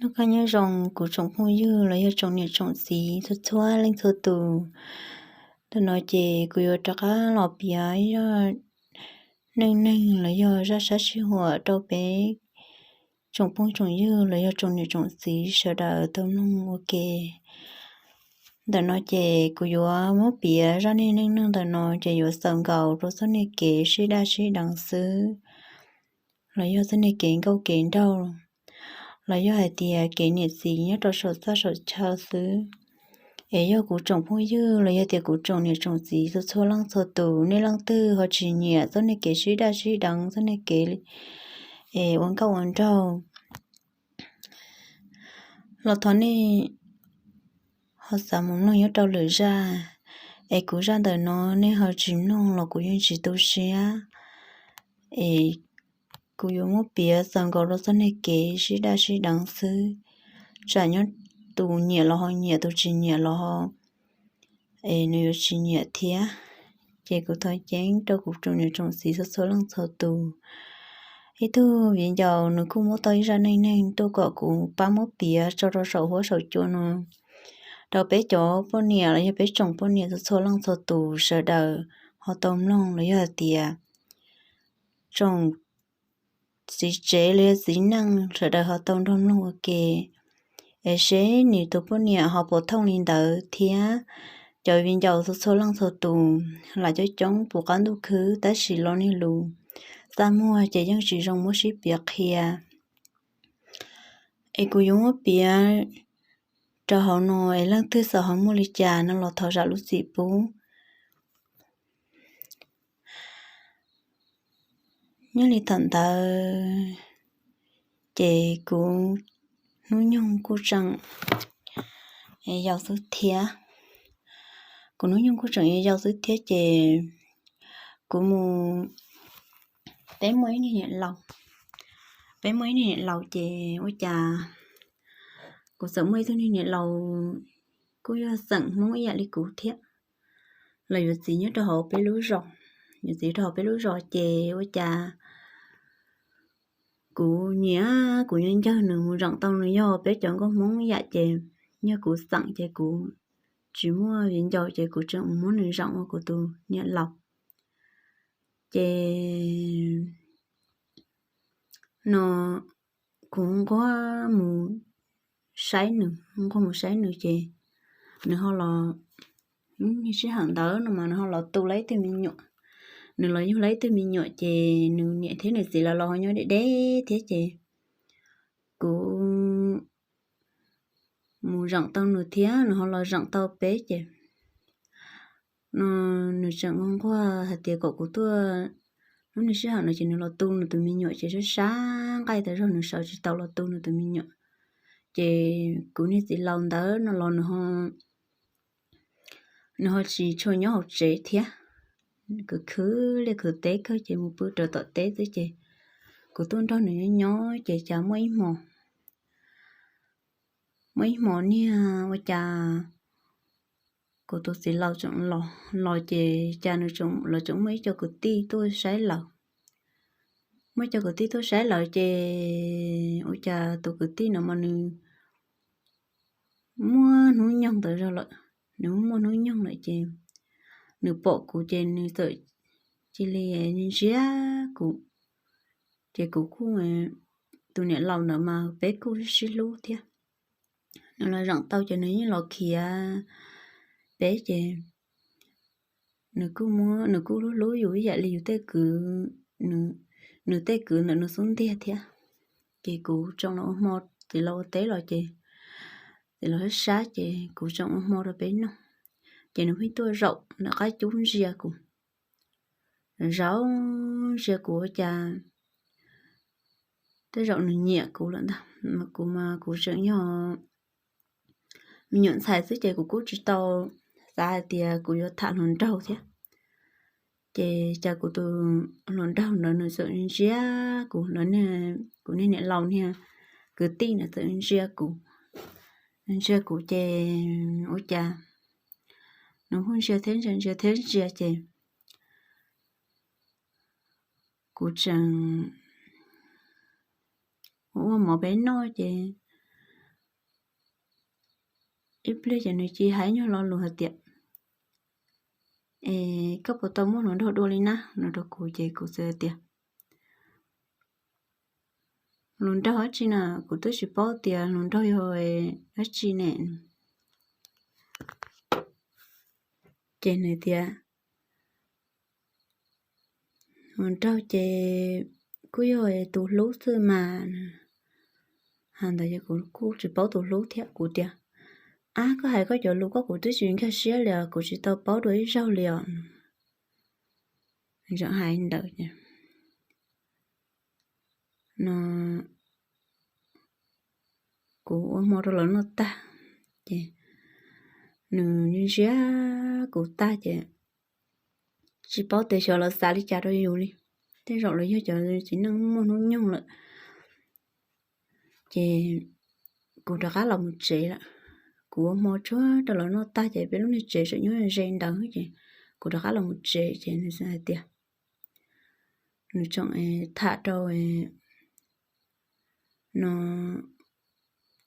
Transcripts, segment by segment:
Noj qab nyob zoo kuv tsoom phooj ywg los yog tsoom niam tsoom txiv txhua txhua leej txhua tus. Ntawm no ces kuv yuav rov qab los piav ib zaj neej neeg los yog zaj sab sij huam rau peb tsoom phooj tsoom ywg los yog tsoom niam tsoom txiv sawv daws tau mloog ua ke. Ntawm no ces kuv yuav muab piav zaj neej neeg ntawm no ces yuav xaus nkaus rau txoj niag kev sib daj sib deev xwb, los yog txoj niag kev nkauj kev nraug, los yog hais tias kev niam txiv nyob rau saum txaj saum chaw xwb. Es yog kuv tsoom phooj ywg los yog tias kuv tsoom niam tsoom txiv txhua txhua leej txhua tus nej leej twg ho tsis nyiam txoj niag kev sib daj sib deev, txoj niag kev es ua nkauj ua nraug los thov nej ho xav mus mloog nyob rau lwm zaj. Es kuv zaj ntawm no nej ho tsis mloog los kuv yeej tsis tu siab. Es kuv yuav muab piav xaus nkaus rau txoj niag kev sib daj sib deev xwb, tsam nyob tus nyiam los ho nyiam, tus tsis nyiam los ho es nws yuav tsis nyiam thiab. Ces kuv thov ceeb rau kuv tsoom niam tsoom txiv txhua txhua leej txhua tus. Ib tug viv ncaus nws kuj muab tau ib zaj neej neeg tuaj kom kuv pab muab piav tso rau saum huab saum cua no rau peb cov poj niam los yog peb tsoom poj niam txhua txhua leej txhua tus sawv daws ho tau mloog los yog hais tias tsoom txiv tsev los yog txiv neej sawv daws ho tau nrog mloog ua ke, es seb nws tus poj niam ho puas thooj li ntawd thiab. Cov viv ncaus txhua txhua leej txhua tus, lam coob coob puv qab ntuj khwb tab sis lo niag lus txaj muag ces yeej tsis zoo muab sib piav qhia. Es kuv yuav muab piav rau hauv no es leej twg xav ho muaj li cas no los thov zam lub txim pub. Nyob li thaum ntawd ces kuv hnub nyoog kuj tseem yau xwb thiab. Kuv hnub nyoog kuj tseem yau xwb thiab ces kuv mus, peb muaj ib niag niam laus, peb muaj ib niag niam laus ces ua cas kuv txawm muaj ib tug niag niam laus kuj yog xeem Hmoob ib yam li kuv thiab. Los yuav txiv nyob rau hauv peb lub zos, yuav txiv rau hauv peb lub zos ces ua cas kuv nyiam, kuv nyiam ncawg nws mus zeem tau nws yog peb cov nkauj Hmoob ib yam ces yog kuv xeem ces kuv tsis muaj viv ncaus ces kuv tseem muab nws zeem ua kuv tus niam laus. Ces no kuv nquag mus saib nws, nquag mus saib nws ces nws ho los, sij hawm ntawd no mas nws ho los tu lawv ib tug me nyuam. Nws los yug lawv ib tug me nyuam ces nws niam thiab nws txiv lawv los ho nyob deb deb thiab ces kuv mus zeem tau nws thiab nws ho los zeem tau peb ces no nws tseem nquag hais tias kom kuv tuaj, lub niag sij hawm no ces nws los tu nws tus me nyuam ces sab sab nqaij tas zog nws sawv tsis tau los tu nws tus me nyuam. Ces kuv niag txiv laus ntawd no los nws ho nws ho tsis tshua nyob hauv tsev thiab, khwv khwv liaj khwv teb kawg ces mus pw rau tom teb xwb ces kuv tuaj nrog nws nyob nyob ces cas muaj ib hmo, muaj ib hmo niag ua cas kuv tus txiv laus tseem los, los ces cas nws tseem, lawv tseem muaj ib co kwv tij tuaj saib lawv. Muaj ib co kwv tij tuaj saib lawv ces ua cas tus kwv tij no mas nws muaj hnub nyoog ntawd zog lawm, nws muaj hnub nyoog lawm ces nws pom kuv ces nws txawm cia li ntsia kuv. Ces kuv kuj, tus niam laus ntawd mas peb kuj sib hlub thiab. Nws los zeem tau ces nws yeej los khiav peb ces nws kuj muab, nws kuj hlub hlub yus ib yam li yus tej kwv, nws tej kwv ntawm nws xub ntiag thiab. Ces kuv tseem los ua hmo, txiv laus ua teb los ces txiv laus sab sab ces kuv tseem ua hmo rau peb noj. Ces nws pheej tuaj zaum nram qab cub ntsia kuv, zaum ntsia kuv ua cas tej zaum nws nyiam kuv lawm ntag. Kuv mas kuv tseem yog me nyuam ntxhais xwb ces kuv kuj tsis tau xav hais tias kuv yuav tham hluas nraug thiab. Ces cas kuv tus hluas nraug ntawd nws txawm ntsia kuv, kuv niag niam laus niag kwv tij ntawd txawm ntsia kuv, ntsia kuv ces ua cas nws kuj ntsia thiab ntsia, ntsia thiab ntsia ces kuv tseem ua mov peb noj ces ib pliag ces nws cia hais nyuag lo lus hais tias, Es koj puas tau muaj hluas nraug dua li na? No rau kuv ces kuv txawm tias, Hluas nraug dab tsi na, kuv twb tsis paub tias hluas nraug yog dab tsi ne. Ces nws tias, Hluas nraug ces kuj yog tus hlub xwb mas. Ntawd kuv kuj tsis paub tus hlub thiab, kuv tias, Ab, koj hais koj cov lus koj kuv twb tsis nkag siab li os, kuv tsis tau paub dua ib zaug li os. Tseem hais ntawd no, kuv ua hmo rau lawv noj tag, ces nws ntsia kuv tag ces tsis paub tias xyov lawv xav li cas rau yus li. Tej zaum lawv yog cov txiv neej muaj hnub nyoog lawm. Ces kuv rov qab los mus tsev lawm. Kuv ua hmo tsuag rau lawv noj tag ces peb lub niag tsev tseem nyob ze ntawd ces kuv rov qab los mus tsev ces nws hais tias, nws tseem tham rau no,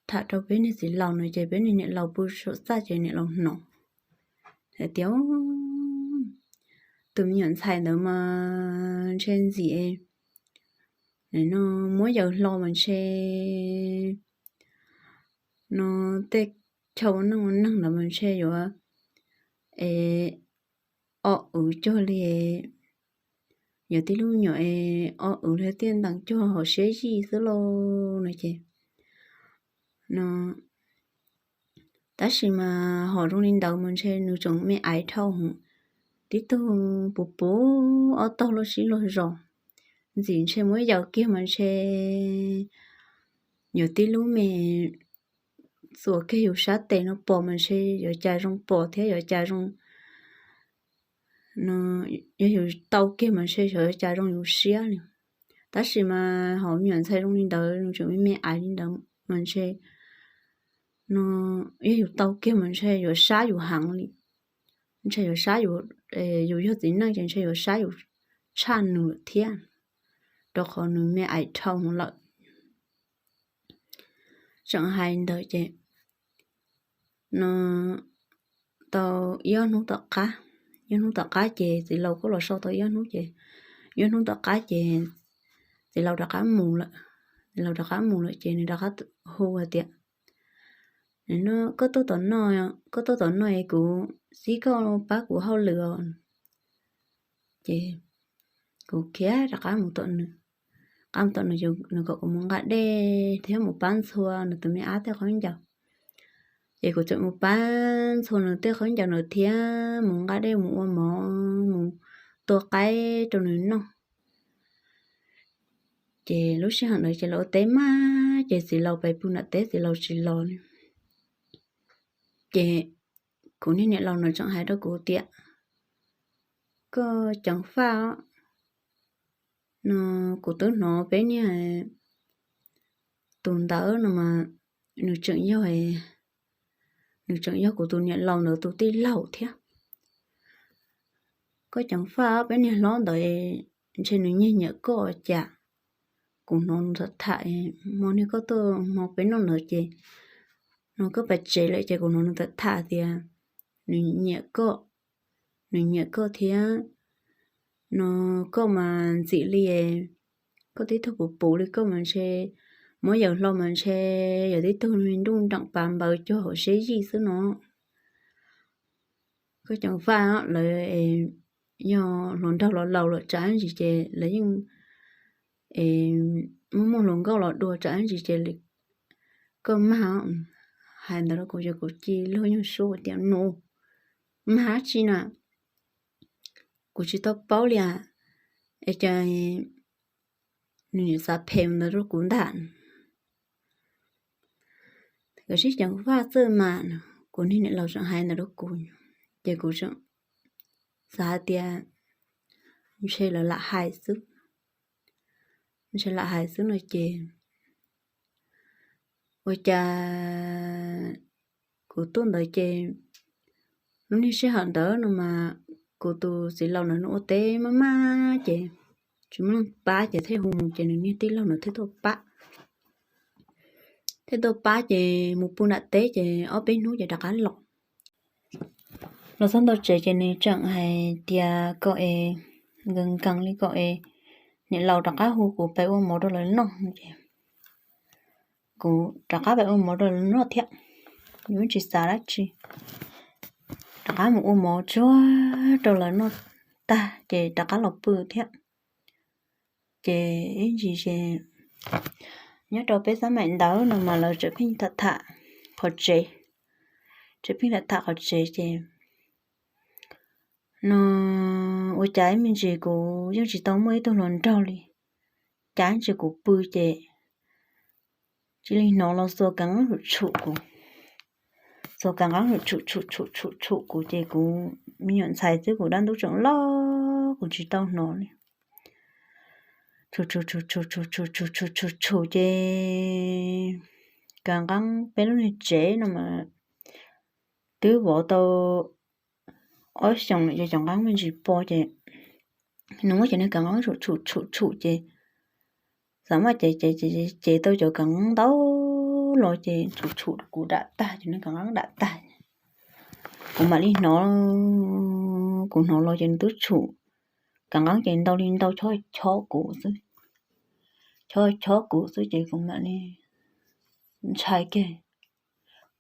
tham rau peb niag txiv laus no ces peb niag niam laus pw saum txaj ces niam laus hnov hais tias, Tus me nyuam ntxhais ntawd mas ntshe ntxim no muab yawm hlo mas ntshe no tej chaw ua neej ua neeg ntawd mas ntshe yuav es o wv cuag li, yog tib lub nyuam es o wv li tiaj ntees cuag hauv siab yij xwb lauj no ces no. Tab sis mas hom zoo li ntawd mas ntshe nws tseem me aiv dhau hwv, tib tug puv puv ob tog luaj sib luag zos, ntxim ntshe muab yawm kiag mas ntshe yuav tib lub me txuas kiag yus sab tes no pom mas ntshe yuav cas zoo pom thiab yuav cas zoo no, yog yus tau kiag mas ntshe xyov yuav cas zoo yus siab li. Tab sis mas hom me nyuam ntxhais zoo li ntawd, nws tseem me me aiv li ntawd mas ntshe no, yog yus tau kiag mas ntshe yuav sab yus heev li. Ntshe yuav sab yus, yus yog txiv neej ces ntshe yuav sab yus tshaj nws lawm thiab, rau qhov nws me aiv dhau lawm. Tseem hais ntawd ces no tau ib ob hnub tom qab, ib ob hnub tom qab ces txiv laus kuj los so tau ib ob hnub ces, ib ob hnub tom qab ces txiv laus rov qab mus lawm. Txiv laus rov qab mus lawm ces nws rov qab hu hais tias, Koj tuaj tom no, koj tuaj tom no es kuv xib koj pab kuv hauj lwm os. Ces kuv khiav rov qab mus tom nws, qab mus tom nws, nws kom kuv mus nqa dej thiab mus pab ntxhua nws tus me ab tej khaub ncaws. Ces kuv txawm mus pab ntxhua nws tej khaub ncaws ntawd thiab mus nqa dej mus ua mov mus tua qaib rau nws noj. Ces lub sij hawm ntawd ces lawv ua teb mab ces txiv laus pais pw nram teb txiv laus tsis los li. Ces kuv niag niam laus no tseem hais rau kuv tias, Koj ceev faj os, no kuv twb hnov peb niag tus ntawd no mas nws tseem yog, nws tseem yog kuv tus niam laus ntawd tus tij laug thiab. Koj ceev faj, peb niag hlob ntawd ntshe nws nyiag nyiam koj cas. Kuv hnov nws tham tham, hmo niag koj tuaj hmo peb noj ntawd ces, no koj pais tsev lawm ces kuv hnov nws tham tham tias nws nyiam koj, nws nyiam koj thiab, no koj mas ntxim li, koj tib tug puv puv li koj mas ntshe, muab yawm hlo mas ntshe yog tib tug nruj nreem pav npaws cuag hauv siab yij xwb no. Koj ceev faj, lawv yog hluas nraug los laus lawm tsam ntsis ces lawv yeej muaj muaj hluas nkauj los dua tsam ntsis ces koj mag. Hais ntawd rau kuv ces kuv cia li luag nyuag suab tias, Nus, mag dab tsi na? Kuv tsis tau paub li as. Es cas nws niam xav phem ntawd rau kuv ntag. Koj sib ceev faj txawj mas, kuv niag niam laus tseem hais ntawd rau kuv, ces kuv tseem xav hais tias ntshe lawv lam hais xwb, ntshe lam hais xwb no ces ua cas kuv tuaj ntawd ces lub niag sij hawm ntawd no mas kuv tus txiv laus ntawd nws ua teb maj maj ces tsis muaj neeg pab ces thiaj hu mus ces nws niag tij laug ntawd thiaj tuaj pab. thiaj tuaj pab ces mus pw nram teb ces ob peb hnub ces rov qab los. Los txog ntawm tsev ces nws tseem hais tias kom es nkees nkees li kom es niam laus rov qab hu kuv pais ua mov rau lawv noj es kuv rov qab pais ua mov rau lawv noj thiab. Yuav tsis xav dab tsi, rov qab mus ua mov tsuag rau lawv noj tag ces rov qab los pw thiab. Ces ib ntsis ces nyob rau peb xab maim ntawd no mas lawv tseem pheej tham tham qhov tsev, tseem pheej tham tham qhov tsev ces no ua cas ib me ntsis kuv yeej tsis tau muaj ib tug hluas nraug li. Cas ntsis kuv pw ces cia li hnov los xuas kav nqeeb tshum tshum kuv, xuas kav nqeeb tshum tshum tshum tshum tshum kuv ces kuv me nyuam ntxhais xwb kuv dab ntub tseem loj kuv tsis tau hnov li. Tshum tshum tshum tshum tshum tshum tshum tshum tshum ces kav nqeeb peb lub niag tsev no mas twb vov tau ob xyoos lawm ces cov nqeeb me ntsis po ces nws muab cov niag kav nqeeb tshum tshum tshum tshum ces xav maj cev cev cev cev tau cov kav nqeeb ntau los ces tshum tshum kuv dam tag, cov niag kav nqeeb dam tag. Kuv mam li hnov, kuv hnov los ces nws twb tshum kav nqeeb ces ntau li ntau chob chob kuv xwb, chob chob kuv xwb ces kuv mam li ntshai kiag.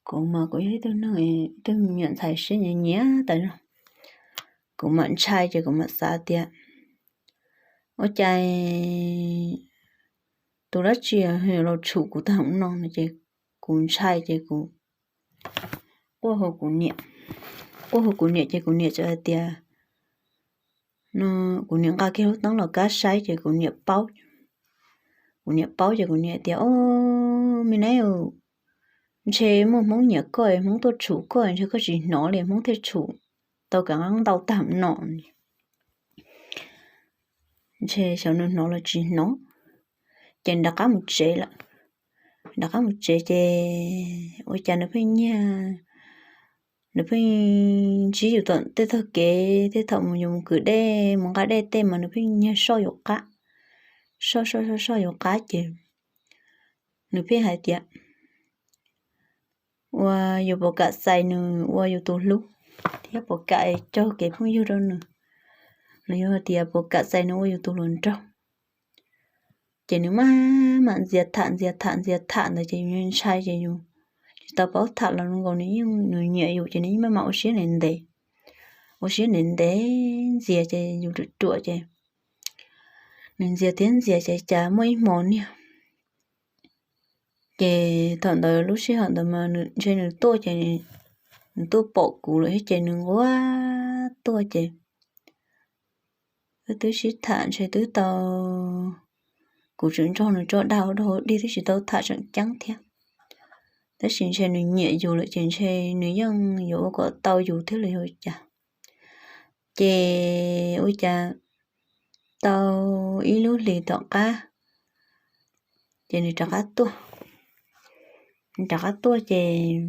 Kuv mas kuv yog ib tug neeg, ib tug me nyuam ntxhais siab nyiam nyiam tas zog. Kuv mam ntshai ces kuv mam xav tias ua cas tus dab tsi los tshum kuv tag no no ces kuv ntshai ces kuv quaj hu kuv niam, quaj hu kuv niam ces kuv niam txawm hais tias, no kuv niam nqa kiag lub teeb los kab saib ces kuv niam paub, kuv niam paub ces kuv niam tias, Au, me nab, ntshe muaj Hmoob nyiam koj, Hmoob tuaj tshum koj, ntshe koj tsis hnov li Hmoob thiaj tshum tau kav nqeeb ntau tag no. Ntshe xyov nws hnov los tsis hnov, ces nws rov qab mus tsev lawm. Rov qab mus tsev ces ua cas nws pheej nyiag, nws pheej ntsib yus tom tej tog kev, tej thaum mus yus mus kwv dej mus nqa dej tej mas nws pheej nyiag soj yus qab, soj soj soj soj yus qab ces nws pheej hais tias, Ua yus puas kam txais nws ua yus tus hlub thiab puas kam cog kev phooj ywg rau nws, los yog tias puas kam txais nws ua yus tus hluas nraug? Ces nws maj mam ntxias tham ntxias tham ntxias tham ntawd ces yus ntshai ces yus tsis tau paub tham los nkaus, nws yeej nws nyiam yus ces nws yeej maj mam ua siab ntev ntev, ua siab ntev ntev ntxias ces yus ruam ruam ces nws ntxias thiab ntxias ces cas muaj ib hmo niag ces thaum ntawd lub sij hawm ntawd mas ntshe nws tuaj ces nws tuaj pom kuv lawm thiab ces nws nquag tuaj ces wb twb sib tham ntshe twb tau, kuv tseem nrog nws tso dag ua dog ua dig twb tsis tau tham tseem ceeb thiab. Tab sis ntshe nws nyiam yus lawm ces ntshe nws yeej yuav ua kom tau yus thiab los yog cas. Ces ua cas tau ib lub hlis tom qab ces nws rov qab tuaj, nws rov qab tuaj ces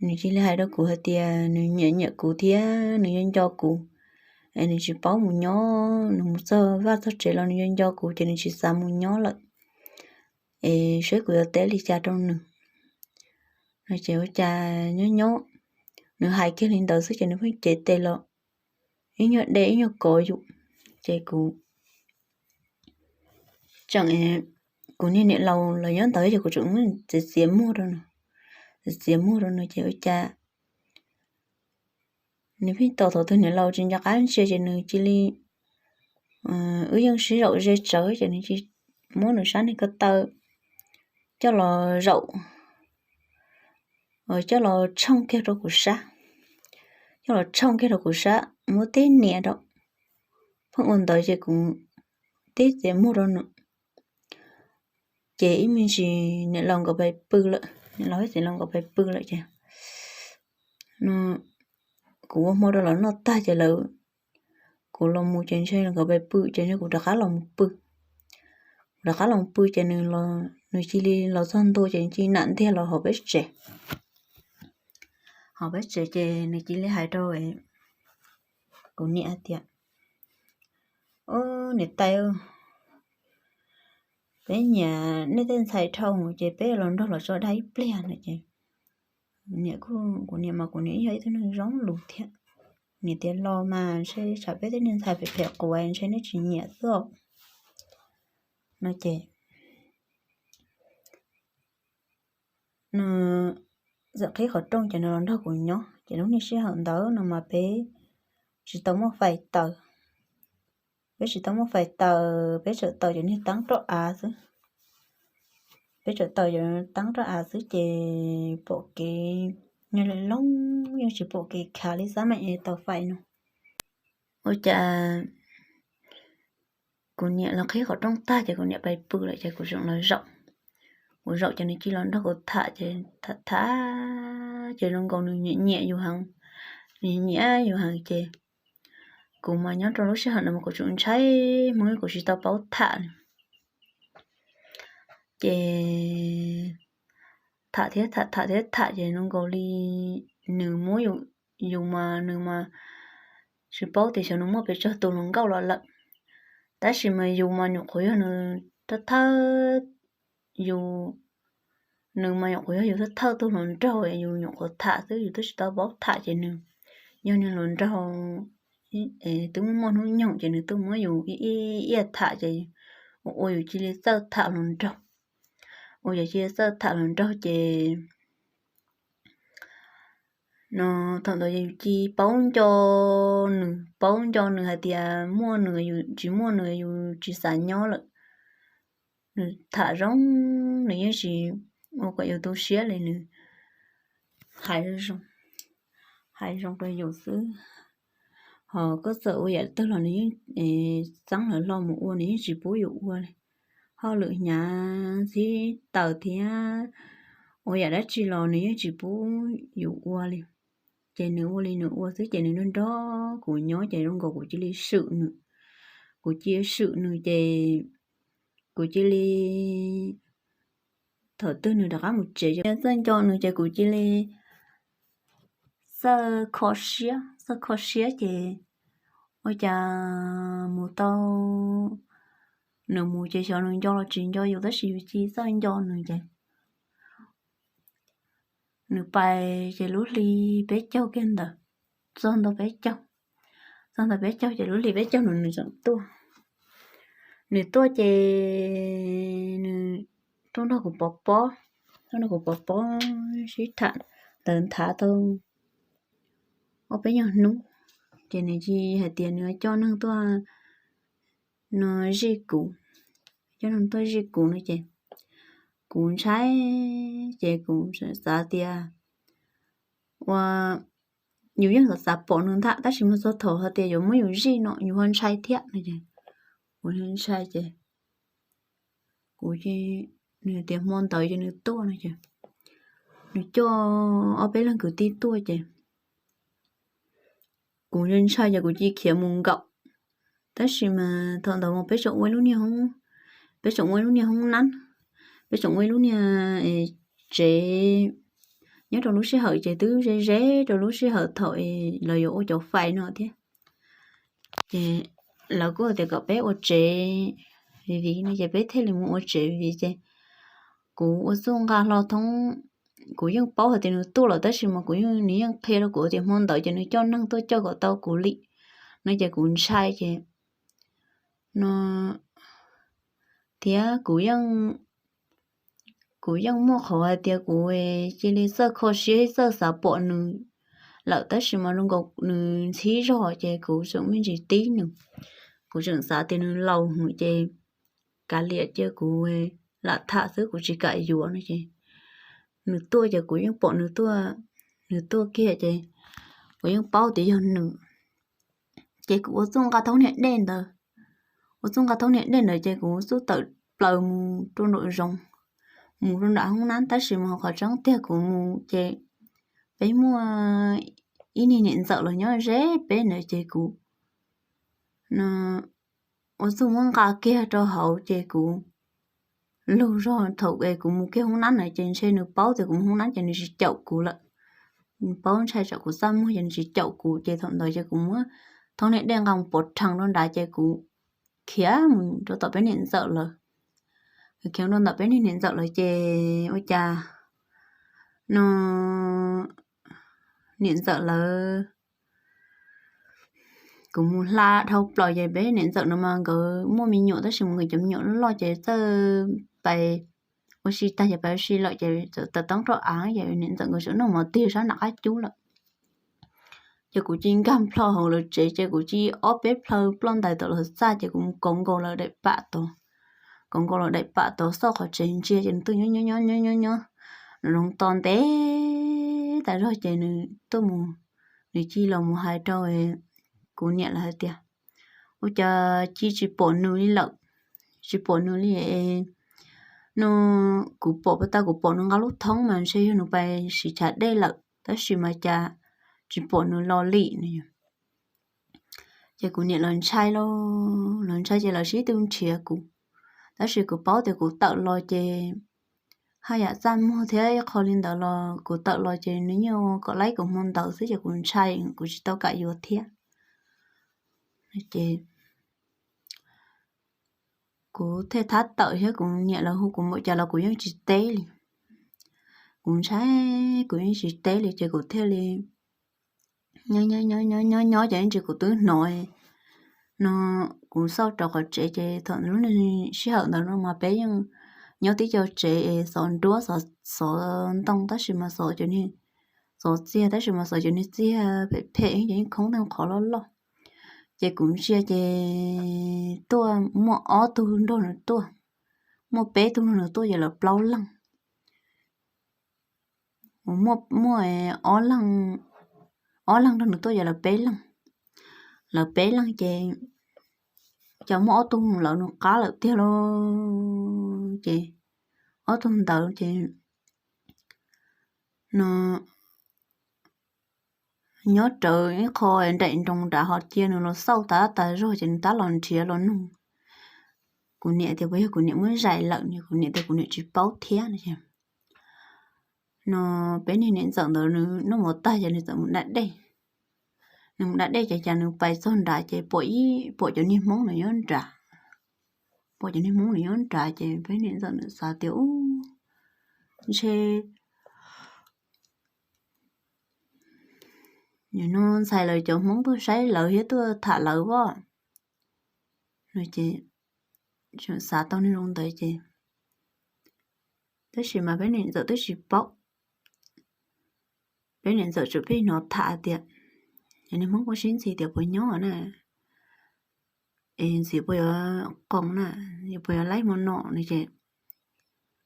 nws cia li hais rau kuv hais tias nws nyiam nyiam kuv thiab nws nco nco kuv, es nws tsis paub mus nyob, nws mus txog vaj txog tsev los nws nco nco kuv ces nws tsis xav mus nyob lawm, es saib kuv yuav teb li cas rau nws. No ces ua cas nyob nyob, nws hais kiag li ntawd xwb ces nws pheej cev tes los ib nyuag de ib nyuag kov yus, ces kuv tseem, kuv niag niam laus los nyob ntawd ces kuv tseem muab txiav txiav muag rau nws, txiav txiav muag rau nws ces ua cas nws pheej tos thaum twg niam laus tsis nco qab ntsia ces nws cia li, wb yeej sib zaum ze tsawv ces nws cia muab nws sab niag ko taw coj los zaum, coj los tshooj kiag rau kuv sab, coj los tshooj kiag rau kuv sab muab tib nias rau, pheej ua ntawd ces kuv tib txiav muag rau nws. Ces ib me ntsis niam laus nkawd pais pw lawm, niam laus thiab txiv laus nkawd pais pw lawm ces kuv ua hmo rau lawv noj tag ces lawv, kuv los mus ces ntshe nkawd pais pw ces ntshe kuv rov qab los mus pw. Kuv rov qab los mus pw ces nws, nws cia li los txog ntua ces nws cia li nam ntiag los hauv peb tsev. Hauv peb tsev ces nws cia li hais rau kuv niam hais tias, Ub, niam tais, peb nyiam nej tej ntxhais dhau ces peb los nrog los tso dag ib pliag no ces niam, kuv niam mas kuv niam yog ib tug neeg zoo lus thiab. Niam tias los mas ntshe tsam peb tej neeg ntxhais phem phem quav ntshe nej tsis nyiam xwb no ces no txawm qhib qhov rooj ces nws los nrog kuv nyob ces lub niag sij hawm ntawd no mas peb tsis tau muaj fais taws. Peb tsis tau muaj fais taws, peb tseem taws cov niag teeb roj av xwb. Peb tseem taws cov teeb roj av xwb ces pom kev, nyob li loog yeej tsis pom kev khav li xab meem es tau fais no. Ua cas kuv niam los qhib qhov rooj tag ces kuv niam pais pw lawm ces kuv tseem los zaum. Kuv zaum ces nws cia li los nrog kuv tham ces tham tham ces zoo nkaus nws nyiam nyiam yus heev, nws nyiam yus heev ces kuv mas nyob rau lub sij hawm ntawd mas kuv tseem ntshai Hmoob, kuv tsis tau paub tham li. Ces tham thiab tham, tham thiab tham ces zoo nkaus li nws muab yus, yus mas nws mas tsis paub tias xyov nws muaj pes tsawg tus hluas nkauj los lawm, tab sis mas yus mas nyuam qhuav yog nws thawj thawj, yus, nws mas nyuam qhuav yog yus thawj thawj tus hluas nraug, yus nyuam qhuav tham xwb, yus twb tsis tau paub tham ces nws yog niag hluas nraug twb muaj muaj hnub nyoog ces nws tuaj muab yus ib iaj tham ces ua yus cia li txawj tham hluas nraug. Ua yus cia li txawj tham hluas nraug ces no thaum ntawd yus cia li paub nco nws, paub nco nws hais tias muaj nws yus tsis muaj nws yus tsis xav nyob lawm. Nws tham zoo, nws yeej tsis ua kom yus tu siab li, nws hais zoo, hais zoo rau yus xwb. Ho koj txawm ua yam twg los nws yeej txeeb lawv hlo mus ua, nws yeej tsis pub yus ua li. Hauj lwm hnyav ntxhib taws thiab ua yam dab tsi los nws yeej tsis pub yus ua li. Ces nws ua li nws ua xwb ces nws nrog nrog kuv nyob ces zoo nkaus kuv cia li swm nws. Kuv cia li swm nws ces kuv cia li, thaum twg nws rov qab mus tsev, txawj nco nws ces kuv cia li txawj kho siab, txawj kho siab ces ua cas mus tau, nws mus ces xyov nws nco los tsis nco yus tab sis yus cia li txawj nco nws ces nws pais ces lub hli peb caug kiag ntawd, txog ntua peb caug, txog ntua peb caug ces lub hli peb caug no nws tseem tuaj. Nws tuaj ces nws tuaj nrog kuv pov pob, tuaj nrog kuv pov pob sib tham ntawd nthav tau ob peb nyuag hnub, ces nws cia li hais tias nws coj neeg tuaj no zij kuv, coj neeg tuaj zij kuv no ces kuv ntshai, ces kuv xav tias ua, yus yeej xav xav pom nws ntag tab sis mas txog thaum hais tias yuav muab yus zij no yus ho ntshai thiab no ces kuv ntshai ces kuv, nws tias hmo ntawd ces nws tuaj no ces nws coj ob peb leeg kwv tij tuaj ces kuv ntshai ces kuv cia li khiav mus nkaum. Tab sis mas thaum ntawd mas peb tseem ua lub niag hoob, peb tseem ua lub niag hoob nab, peb tseem ua lub niag tsev nyob rau lub sij hawm ces twb ze ze rau lub sij hawm thaum lawv yuav ua cov fais no thiab. Ces lawv kuj tias kom peb ua tsev viv viv no ces peb thiaj li mus ua tsev viv viv ces kuv ua txuj nqa hlo thoob, kuv yeej paub hais tias nws tuaj lawm tab sis mas kuv, nws yeej qhia rau kuv tias hmo ntawd ces nws coj neeg tuaj coj kom tau kuv li no ces kuv ntshai ces no thiab kuv yeej, kuv yeej muaj qhov hais tias kuv cia li txawj kho siab txawj xav pom nws lawm tab sis mas zoo nkaus nws ntxhib zog ces kuv tseem me ntsis tib nws, kuv tseem xav tias nws laus hwv ces kav liam cia kuv lam tham xwb kuv tsis kam yuav no ces nws tuaj ces kuv yeej pom nws tuaj, nws tuaj kiag ces kuv yeej paub tias yog nws. Ces kuv ua txuj nqa thoob niag dej ntawd, ua txuj nqa thoob niag dej ntawd ces kuv txuj tawm plaws mus rau nraum zoov, mus rau nram hoob nab tab sis mas qhov tseeb tiag kuv mus ces peb muaj ib niag niam ntxawm los nyob ze peb ntawd ces kuv ua txuj muab nqa kiag rau hauv ces kuv lug zog thaum es kuv mus kiag hoob nab na ces ntshe nws paub tias kuv mus hoob nab ces nws tsis caum kuv lawm. Nws paub ntshai tsam kuv txaj muag ces nws tsis caum kuv ces thaum ntawd ces kuv muab thoob niag dej nqa mus pov rhees rau nrad ces kuv khiav mus rau tom peb niam ntxawm lawm. khiav rau ntawm peb niag niam ntxawm lawv ces ua cas no niam ntxawm lawv, kuv mus hla dhau plaws ces peb niam ntxawm no mas nkawd muaj me nyuam tab sis mas nkawd cov me nyuam loj ces txawj pais ua si tag ces pais ua si lawm ces txawm taws toob rau av ces niam ntxawm nkawd tseem noj mov tig sab nram qab cub lawm. Ces kuv cia nkag plho hauv lawv tsev ces kuv cia ob peb plhaw ploj ntais tom lawv txaj ces kuv mus kauv nkaus lawv daim pam tod, kauv nkaus lawv daim pam tod xauj qhov tsev ntsia ces nws tuaj nyob nyob nyob nyob nyob nyob, nws zoo to ntev tas zog ces nws tuaj mus, nws cia los mus hais rau kuv niam lawv hais tias, ua cas cia tsis pom nws li lawm, tsis pom nws li no, kuv pom puag ta kuv pom nws nqa lub thoob mas ntshe yog nws pais siv chav dej lawm tab sis mas cas tsis pom nws los li no. Ces kuv niam lawv ntshai lauj, lawv ntshai ces lawv sib tw nrhiav kuv, tab sis kuv paub tias kuv tawm los ces haj yam txaj muag thiab ib qho li ntawd los kuv tawm los ces nws yeej ua kom laib kuv hmo ntawd xwb ces kuv ntshai kuv tsis tau kam yuav thiab. Ces kuv thiaj thab tawm thiab kuv niam lawv hu kuv npaum cas los kuv yeej tsis teb li. Kuv ntshai, kuv yeej tsis teb li ces kuv thiaj li nyob nyob nyob nyob nyob ces ib ntsis kuv twb hnov no, kuv xauj rau qhov tsev ces thaum lub sij hawm ntawd no mas peb yeej nyob tib co tsev es xov nruab xov ntoo tab sis mas xov cov niag, xov txiag tab sis mas xov cov niag txiag phem phem ces yeej khoob tej qhov loj loj. Ces kuv ntsia ces tuaj muaj ob tug nrog nws tuaj, muaj peb tug nrog nws tuaj ces lawv plaub leeg, muaj ob leeg nrog nws tuaj ces lawv peb leeg, lawv peb leeg ces cas muaj ob tug lawv nws qab lawm tiag lauj. Ces ob tug ntawd ces no nyob rawv ib qho nraim nroos nrad ho cia nws los xauj tas tas zog ces nws tab los nrhiav los nug kuv niam tias puas yog kuv niam muab zais lawm no, kuv niam tias kuv niam tsis paub thiab no. No peb niag niam ntxawm ntawd nws noj mov tag ces nws txawm mus da dej, nws mus da dej ces cas nws pais txog nrad ces pom ib, pom cov niag hmoob nws nyob nrad, pom cov niag hmoob nws nyob nrad ces peb niam ntxawm nws xav tias ub, ntshe no ntxhais lawv cov hmoob tuaj saib lawv thiab tuaj tham lawv as no ces xav tau niag zoo ntawd ces tab sis mas peb niam ntxawm twb tsis paub, peb niam ntxawm tsuas pheej hnov tham tias cov niag hmoob kuj sib ntxhi tias puas nyob na, es ntxim puas yuav qoos na, puas yuav laib hmo no no ces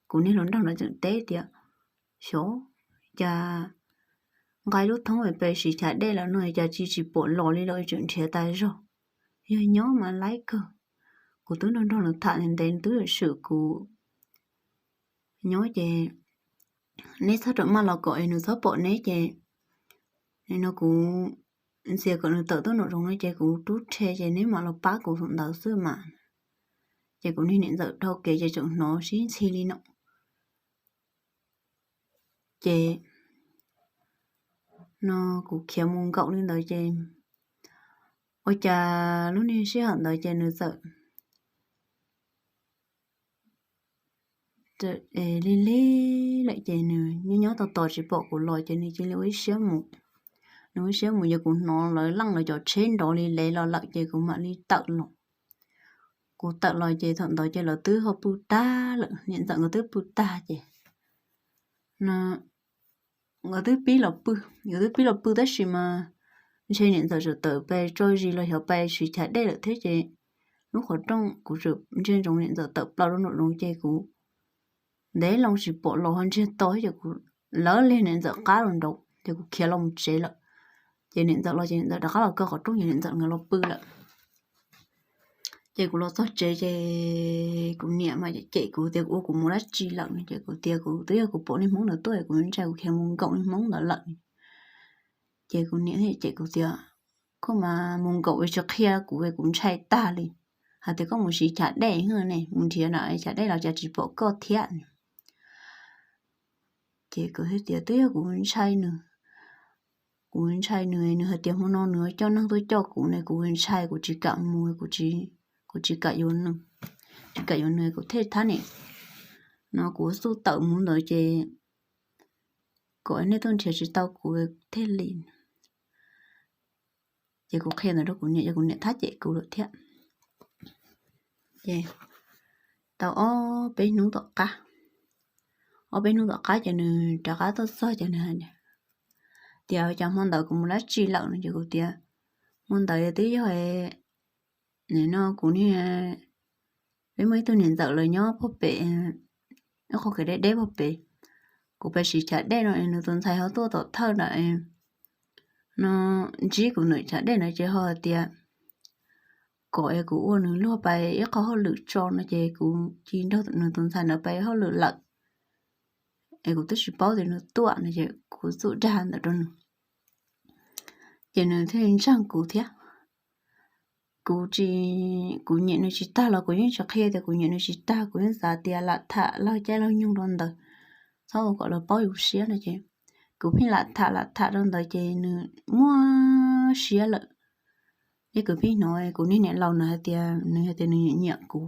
kuv niag hluas nraug ntawd tseem teb tias xyov cas nqa lub thoob pes siv chav dej lawm no cas tsis tsis pom los li lawm tseem nrhiav tas zog, yog nyob mas laib kawg. Kuv twb nrog nrog nws tham ntev ntev nws twb swm kuv nyob ces neb txhob rawm maj los kom es nws txhob pom neb ces no kuv ntxias kom nws tawm tuaj nraum zoov no ces kuv rub rhe ces neb mam los pab kuv thaum ntawd xwb mas. Ces kuv niag niam ntxawm dhau kev ces tseem hnov sib ntxhi li no. Ces no kuv khiav mus nkaum li ntawd ces ua cas lub niag sij hawm ntawd ces nws txawm lig lig lawm ces nws nyob nyob tos tos tsis pom kuv los ces nws cia li ua ib siab mus. Nws ua ib siab mus ces kuv hnov lawv leej lawv cov tsheb nrov li lev los lawm ces kuv mam li tawm los. Kuv tawm los ces thaum ntawd ces lawv twb ho pw tag lawm, niam ntxawm nkawd twb pw tag ces no nkawd twb pib los pw, nkawd twb pib los pw tab sis mas ntshe niam ntxawm tseem tawm pais tso zis los xyov pais siv chav dej lawm thiab ces lub qhov rooj kuv tseem ntsia ntsoov niam ntxawm tawm plaws rau nraum zoov ces kuv ntev loo tsis pom los ho ntsiag to ces kuv lawv lig niam ntxawm qab los nraud ces kuv khiav los mus tsev lawm. Ces niam ntxawm los ces niam ntxawm rov qab los kaw qhov rooj ces niam ntxawm nkawd los pw lawm. Ces kuv los txog tsev ces kuv niam mas cem kuv tias kuv ua kuv mus dab tsi lawm no ces kuv tias kuv twb yog kuv pom niag hmoob ntawd tuaj kuv ntshai kuv khiav mus nkaum niag hmoob ntawd lawm. Ces kuv niam thiaj cem kuv tias koj mas mus nkaum tsis qhia kuv, kuv ntshai tag li. Hais tias koj mus siv chav dej ne, mus nrhiav na chav dej los cas tsis pom koj thiab. Ces kuv thiaj tias twb yog kuv ntshai nws, kuv ntshai nws, nws hais tias hmo no nws coj neeg tuaj coj kuv ne, kuv ntshai kuv tsis kam mus, kuv tsis kam yuav nws, tsis kam yuav nws kuv thiaj thab niam no kuv xub tawm mus ntawd ces kom nej tuaj nrhiav tsis tau kuv thiaj li. Ces kuv qhia ntawd rau kuv niam, ces kuv niam thab cem kuv lawm thiab. Ces tau ob peb hnub tom qab, ob peb hnub tom qab ces nws rov qab tuaj txog ces nws tias, cas hmo ntawd kuv mus dab tsi lawm no? Ces kuv tias, hmo ntawd twb yog, nim no kuv niag, peb muaj ib tug niam ntxawm lawv nyob puag pem, ib qho kev deb deb puag pem, kuv pais siv chav dej no es nws tus ntxhais ho tuaj tom thawj na, no ntsib kuv ntawm chav dej na ces ho hais tias kom es kuv ua nws luag pais ib qho hauj lwm tso no ces kuv cia nrog nws tus ntxhais ntawd pais hauj lwm lawm. Es kuv twb tsis paub tias nws tuaj no ces kuv txuj dag ntawd rau nws, ces nws thiaj li ntseeg kuv thiab. Kuv tsis, kuv nyiam nws tsis tag los kuv yeej tsis qhia tias kuv nyiam nws tsis tag, kuv yeej xav tias lam tham laug caij laug nyoog rau ntawd, txhob ua kom lawv paub yus siab no ces kuv pheej lam tham lam tham rau ntawd ces nws muaj siab lawm. Es kuv pheej hnov kuv niag niam laus nws hais tias, nws hais tias nws nyiam nyiam kuv.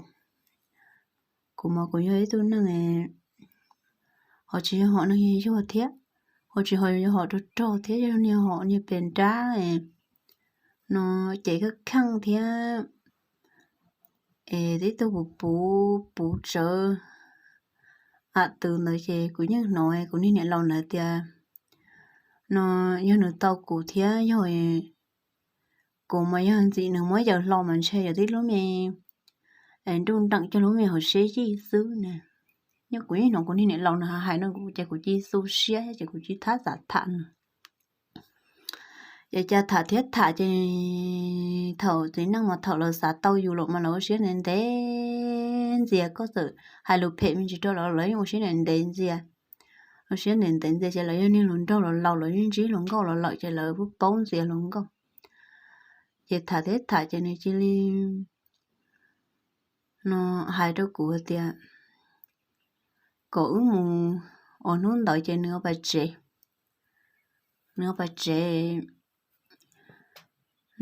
Kuv mas kuv yog ib tug neeg ho tsis yog hom neeg yuag yuag thiab, ho tsis ho yog hom rog rog thiab, yog niag hom niag pes nrab no ces kheej kheej thiab es tib tug puv puv puv tsawv am tws ntawd ces kuv yeej hnov kuv niag niam laus ntawd tias no yog nws tau kuv thiab yog kuv mas yog ntxim nws muab yaws hlo mas ntshe yog tib lub me nruj nreem cog lub me hauv siab yij xwb na. Yog kuv yeej hnov kuv niag niam laus nws hais no ces kuv cia xu siab ces kuv tsis thab xav tham nws. Ces cas tham thiab tham ces thaum txiv neej mas thaum lawv xav tau yus lawm mas lawv ua siab ntev ntev ntxias, koj txawm hais lus phem me ntsis rau lawv, lawv yeej ua siab ntev ntev ntxias. Ua siab ntev ntev ntxias ces lawv yog niag hluas nraug los laus, lawv yeej ntsib hluas nkauj los lawm ces lawv pub paub ntxias hluas nkauj. Ces tham thiab tham ces nws cia li no hais rau kuv hais tias kom wb mus, uas hnub ntawd ces nws ua pais tsev, nws ua pais tsev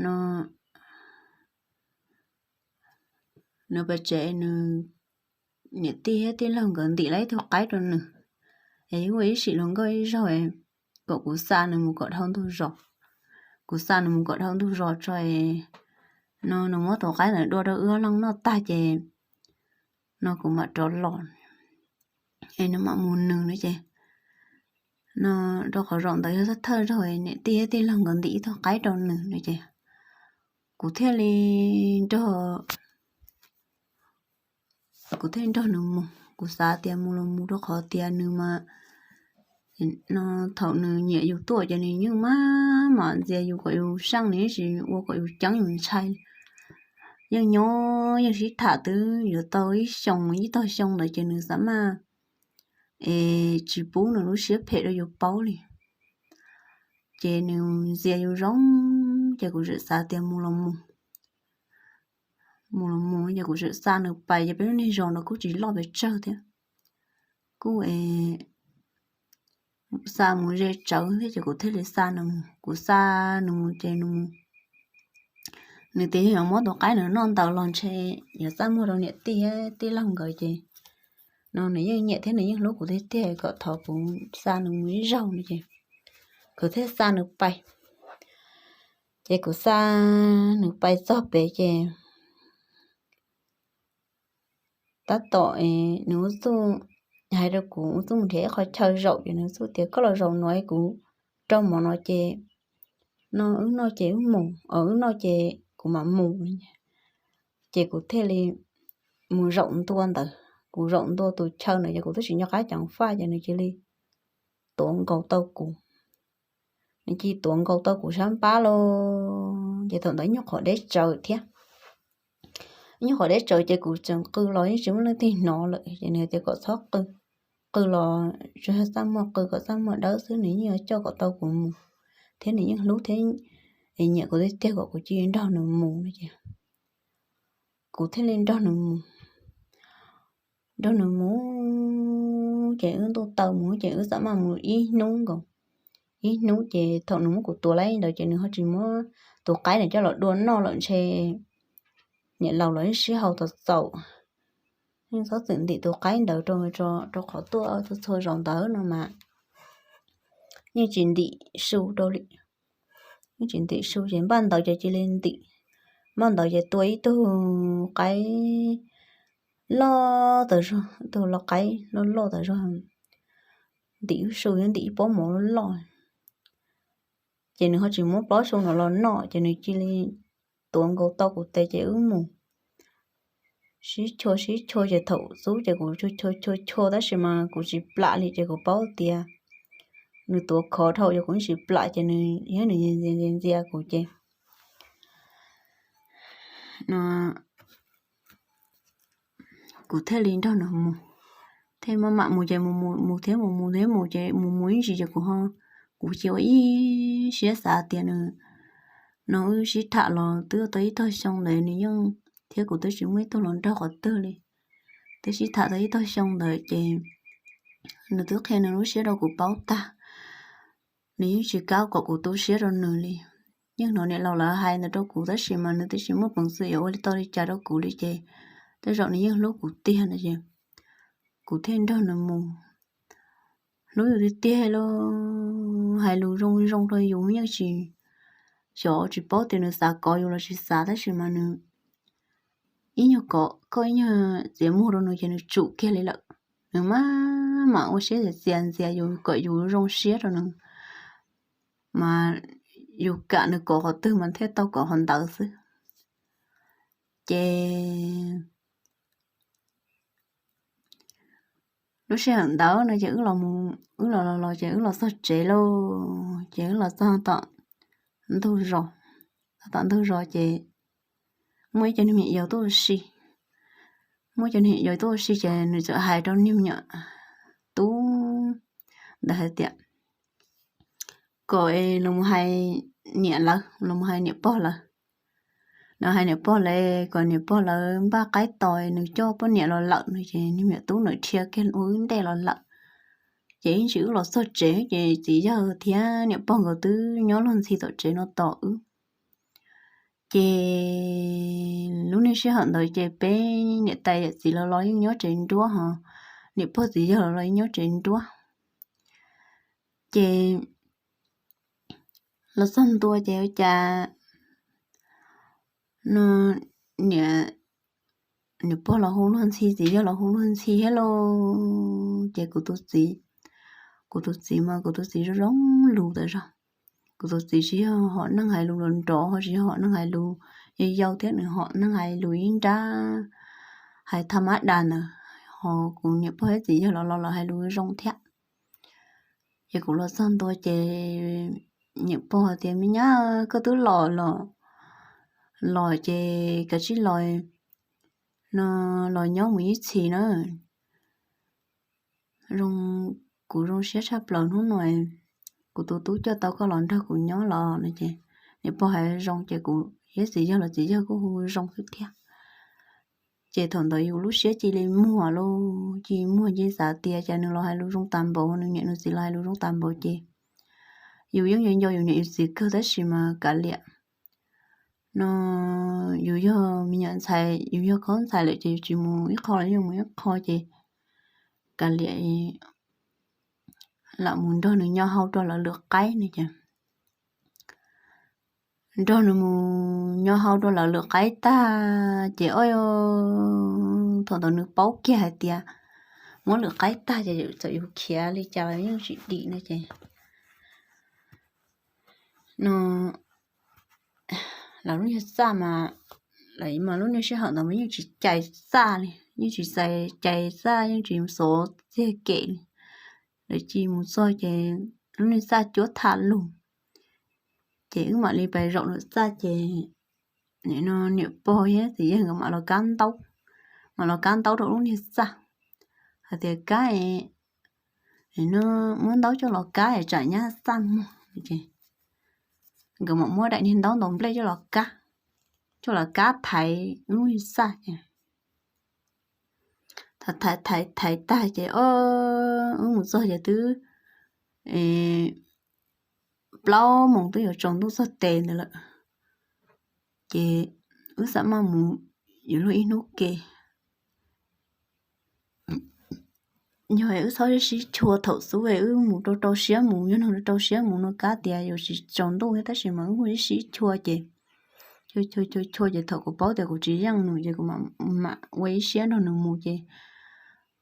no, nws ua pais tsev, nws niam tij thiab tij laug nkawd ntim lawm ib tug qaib rau nws, es ua ib sim hluas nkauj ib zaug kom kuv xa nws mus kom dhau ntug zos. Kuv xa nws mus kom dhau ntug zos tso no nws muab tus qaib ntawd dua rau wb ob leeg noj tag ces no kuv mam rov los es nws mam mus nws no ces no rau qhov zaum ntawd yog thawj thawj zaug niam tij thiab tij laug nkawd ntim ib tug qaib rau nws no ces kuv thiaj li nrog kuv thiaj nrog nws mus. Kuv xav tias mus los mus rau qhov tias nws mas no thaum nws nyiam yus tuaj ces nws yeej maj mam ntxias yus kom yus seej, nws yeej tsis ua kom yus ceeb yus ntshai. Yeej nyob yeej sib tham twb yuav tau ib xyoos ib tog xyoo ntawd ces nws xav maj es tsis pub nws lub siab phem rau yus paub li. Ces nws ntxias yus zoo ces kuv tseem xav tias mus los mus, mus los mus ces kuv tseem xa nws pais ces peb lub niag zos no kuj tsis loj pes tsawg thiab. Kuj xa mus ze tsawv thiab ces kuv thiaj li xa nws mus. Kuv xa nws mus ces nws tias yog yuav muab tus qaib nws noj ntawd los ntshe yuav txaj muag rau niam tij tij laug nkawd ces no nws yeej nyiam thiab nws yeej hlub kuv tiag tiag kom thov kuv xa nws mus ib zaug no ces kuv thiaj xa nws pais. Ces kuv xa nws pais txog pem ces tab tom nws ua txuj hais rau kuv ua txuj mus nrhiav ib qho chaw zaum ces nws txuj tias koj los zaum no kuv rau mov no ces no wb noj ces wb mus, wb noj ces kuv mam mus. Ces kuv thiaj li mus zaum ntua ntawd. Kuv zaum ntua tus chaw ntawd ces kuv twb tsis nco qab ceev faj ces nws cia li tuav nkaus tau kuv. Nws cia li tuav nkaus tau kuv sab npab los ces thaum ntawd ib nyuag qhov deb tsawv thiab. Ib nyuag qhov deb tsawv ces kuv tseem qw los yeej tsis muaj leej twg hnov lawm ces nws tias kom txhob qw, qw los tsuas yog txaj muag qw kom txaj muag dawb xwb, nws yeej yuav coj kom tau kuv mus thiab nws yeej hlub thiab nyiam kuv tiag tiag kom kuv cia li nrog nws mus no ces kuv thiaj li nrog nws mus. Nrog nws mus ces wb ntuj taw mus ces wb xam maj mus ib hnub nkaus. Ib hnub ces thaum nws muab kuv tuav lawm ntawd ces nws ho tsis muab tus qaib ntawd coj los dua noj lawm ntshe niam laus los sib haus txaus txaus. Yeej txhob txwm ntim tus qaib ntawd rau, rau qhov tuaj txhua txhua zaus ntawd no mas yeej tsis ntim su rau li. Yeej tsis ntim su ces npaj ntawd ces cia li ntim. Npaj ntawd ces tua ib tug qaib loj tas zog, ib tug lau qaib loj loj tas zog, ntim ib su nyob ntim ib pob mov loj loj. Ces nws ho tsis muab plaub su no los noj ces nws cia li tuav nkaus tau kuv tes ces wb mus sib chua sib chua ces thaum xub ces kuv chua chua chua chua tab sis mas kuv tsis plam li ces kuv paub tias nws tuav khov dhau ces kuv tsis plam ces nws thiab nws ntxias ntxias kuv ces no kuv thiaj li nrog nws mus. Thiaj maj mam mus ces mus mus mus thiab mus mus thiab mus ces mus mus ib ntsis ces kuv ho, kuv cia ua ib siab xav tias nws, no wb sib tham los twb tau ib tog xyoo ntawd nws yeej, thiab kuv twb tsis muaj ib tug los nrog qhov twg li. Twb sib tham tau ib tog xyoo ntawd ces nws twb qhia nws lub siab rau kuv paub tag. Nws yeej tsis kam kom kuv tu siab rau nws li. Yeej hnov niam laus lawv hais ntawd rau kuv tab sis mas nws twb tsis muaj peev xwm yuav ua li tau li cas rau kuv li ces tej zaum nws yeej hlub kuv tiag no ces kuv thiaj nrog nws mus. Hlub yus tiag tiag los hais lus zoo zoo rau yus yeej tsis, xyov tsis paub tias nws xav kov yus los tsis xav tab sis mas nws ib nyuag kov koj ib nyuag txiav muag rau nws ces nws tsum kiag li lawm. Nws maj mam ua siab txias ntxias yus kom yus zoo siab rau nws, mas yus kam nws kov qhov twg mas thiaj tau kov qhov ntawd xwb. Ces lub sij hawm ntawd no ces wb los, wb los los los ces wb los txog tsev lauj, ces wb los txog tom ntug zos, txog tom ntug zos ces muaj ib co niag me nyuam yaus tuaj ua si. Muaj ib co niag me nyuam yaus tuaj ua si ces nws txawm hais rau niag me nyuam tub ntawd hais tias kom los mus hais niam lawv, los mus hais niam pog lawv. Los hais niam pog lawv kom niam pog lawv npaj qaib tos nws coj poj niam los lawm no ces niag me nyuam tub ntawd dhia kiag ua wb ntej los lawm. Ces ib ntsis wb los txog tsev ces txiv yawg thiab niam pog nkawd twb nyob luag ntxhi tom tsev no tos wb. Ces lub niag sij hawm ntawd ces peb niam tais yawm txiv los los yeej nyob tsev nruab ho, niam pog txiv yawg los los yeej nyob tsev nruab. Ces los txog ntua ces ua cas no niam, niam pog los hu luag ntxhi, txiv yawg los hu luag ntxhi thiab lauj. Ces kuv tus txiv, kuv tus txiv mas kuv tus txiv zoo zoo lus tas zog. Kuv tus txiv tsis yog hom neeg hais lus los nrov, ho tsis yog hom neeg hais lus yau yau thiab, nws hom neeg hais lus ib nrab hais thaj mab das ntawd, ho kuv niam pog thiab txiv yawg los los lawv hais lus zoo thiab. Ces kuv los txog ntua ces niam pog tias, Me nyab, koj twb los los, los ces kav tsij los, no los nyob mus ib txhis na. Zoo, kuv zoo siab tshaj plaws hnub no, kuv tus tub coj tau koj los nrog kuv nyob los no ces niam pog hais zoo ces kuv thiab txiv yawg los txiv yawg kuj hu zoo xwb thiab. Ces thaum ntawd yus lub siab cia li muag lauj, cia li muag cia li xav tias cas nws los hais lus zoo tas npaum, nws niam nws txiv los hais lus zoo tas npaum ces yus yeej yuav nco yus niam yus txiv kawg tab sis mas kav liam. No yus yog me nyuam ntxhais, yus yog khaub ntxhais lawm ces yus tsis mus ib qho los yus mus ib qho ces kav liam, lam mus nrog nws nyo hau rau lawv lwm qaib no ces nrog nws mus nyo hau rau lawv lwm qaib tag ces o, thaum ntawd nws paub kiag hais tias muab lwm qaib tag ces txawm yus khiav li cas los yeej tsis dim no ces no lawv lub niag txaj mas, lawv mas lub niag sij hawm ntawd mas yeej tsis cais txaj li, yeej tsis cais txaj, yeej tsis xov txiag kem li. Lawv cia mus txog ces lub niag txaj cuab tham lug, ces wb mam li pais zaum lawm txaj ces no niam pog thiab txiv yawg nkawd mam los kab ntaub, mam los kab ntaub rau lub niag txaj hais tias, Kab, no muab ntaub coj los kab es tsam nyab txaj muag. Nkawd mam muab daim niag ntaub ntaus nplej coj los kab, coj los kab thaiv lub niag txaj ces thaiv thaiv thaiv tag ces o, wb mus txog ces twb plaub moos twb yuav tsaus ntuj txog tes ntawd lawm. Ces wb xam maj mus yuav luag ib hnub ke, yog wb txhob sib chua thaum xub es wb mus rau rau siab mus, yog no rau rau siab mus no kab tias yuav tsis tsaus ntuj thiab tab sis mas wb mus sib sib chua ces, chua chua chua chua ces thaum kuv paub tias kuv tsis yeej nws ces kuv mam ua ib siab nrog nws mus ces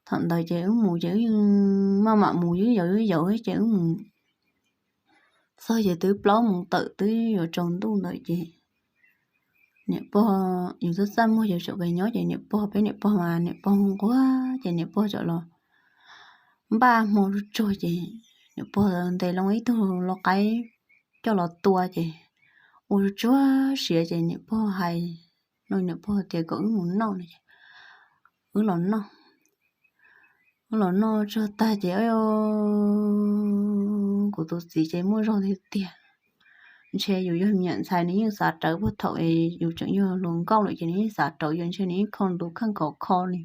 thaum ntawd ces wb mus ces wb maj mam mus ywb yaus ywb yaus ces wb mus txog ces twb plaub moos tawm twb yuav tsaus ntuj ntawd ces niam pog, yus txaj txaj muag ces tseem pes nyob ces niam pog, peb niam pog mas niam pog nquag ces niam pog txawm los npaj hmo tsuag tsuag ces niam pog ntes loo ib tug lau qaib coj los tua ces ua tsuag tsuag siav ces niam pog hais, no niam pog tias kom wb mus noj no ces wb los noj. Wb los noj tsuag tag ces kuv tus txiv ces muaj zog tiag tiag. Ntshe yus yog me nyuam ntxhais nws yeej xav rawv puag thaum es yus tseem yog hluas nkauj lawm ces nws yeej xav rawv yus, ntshe nws yeej kho ntu kheej khov kho li.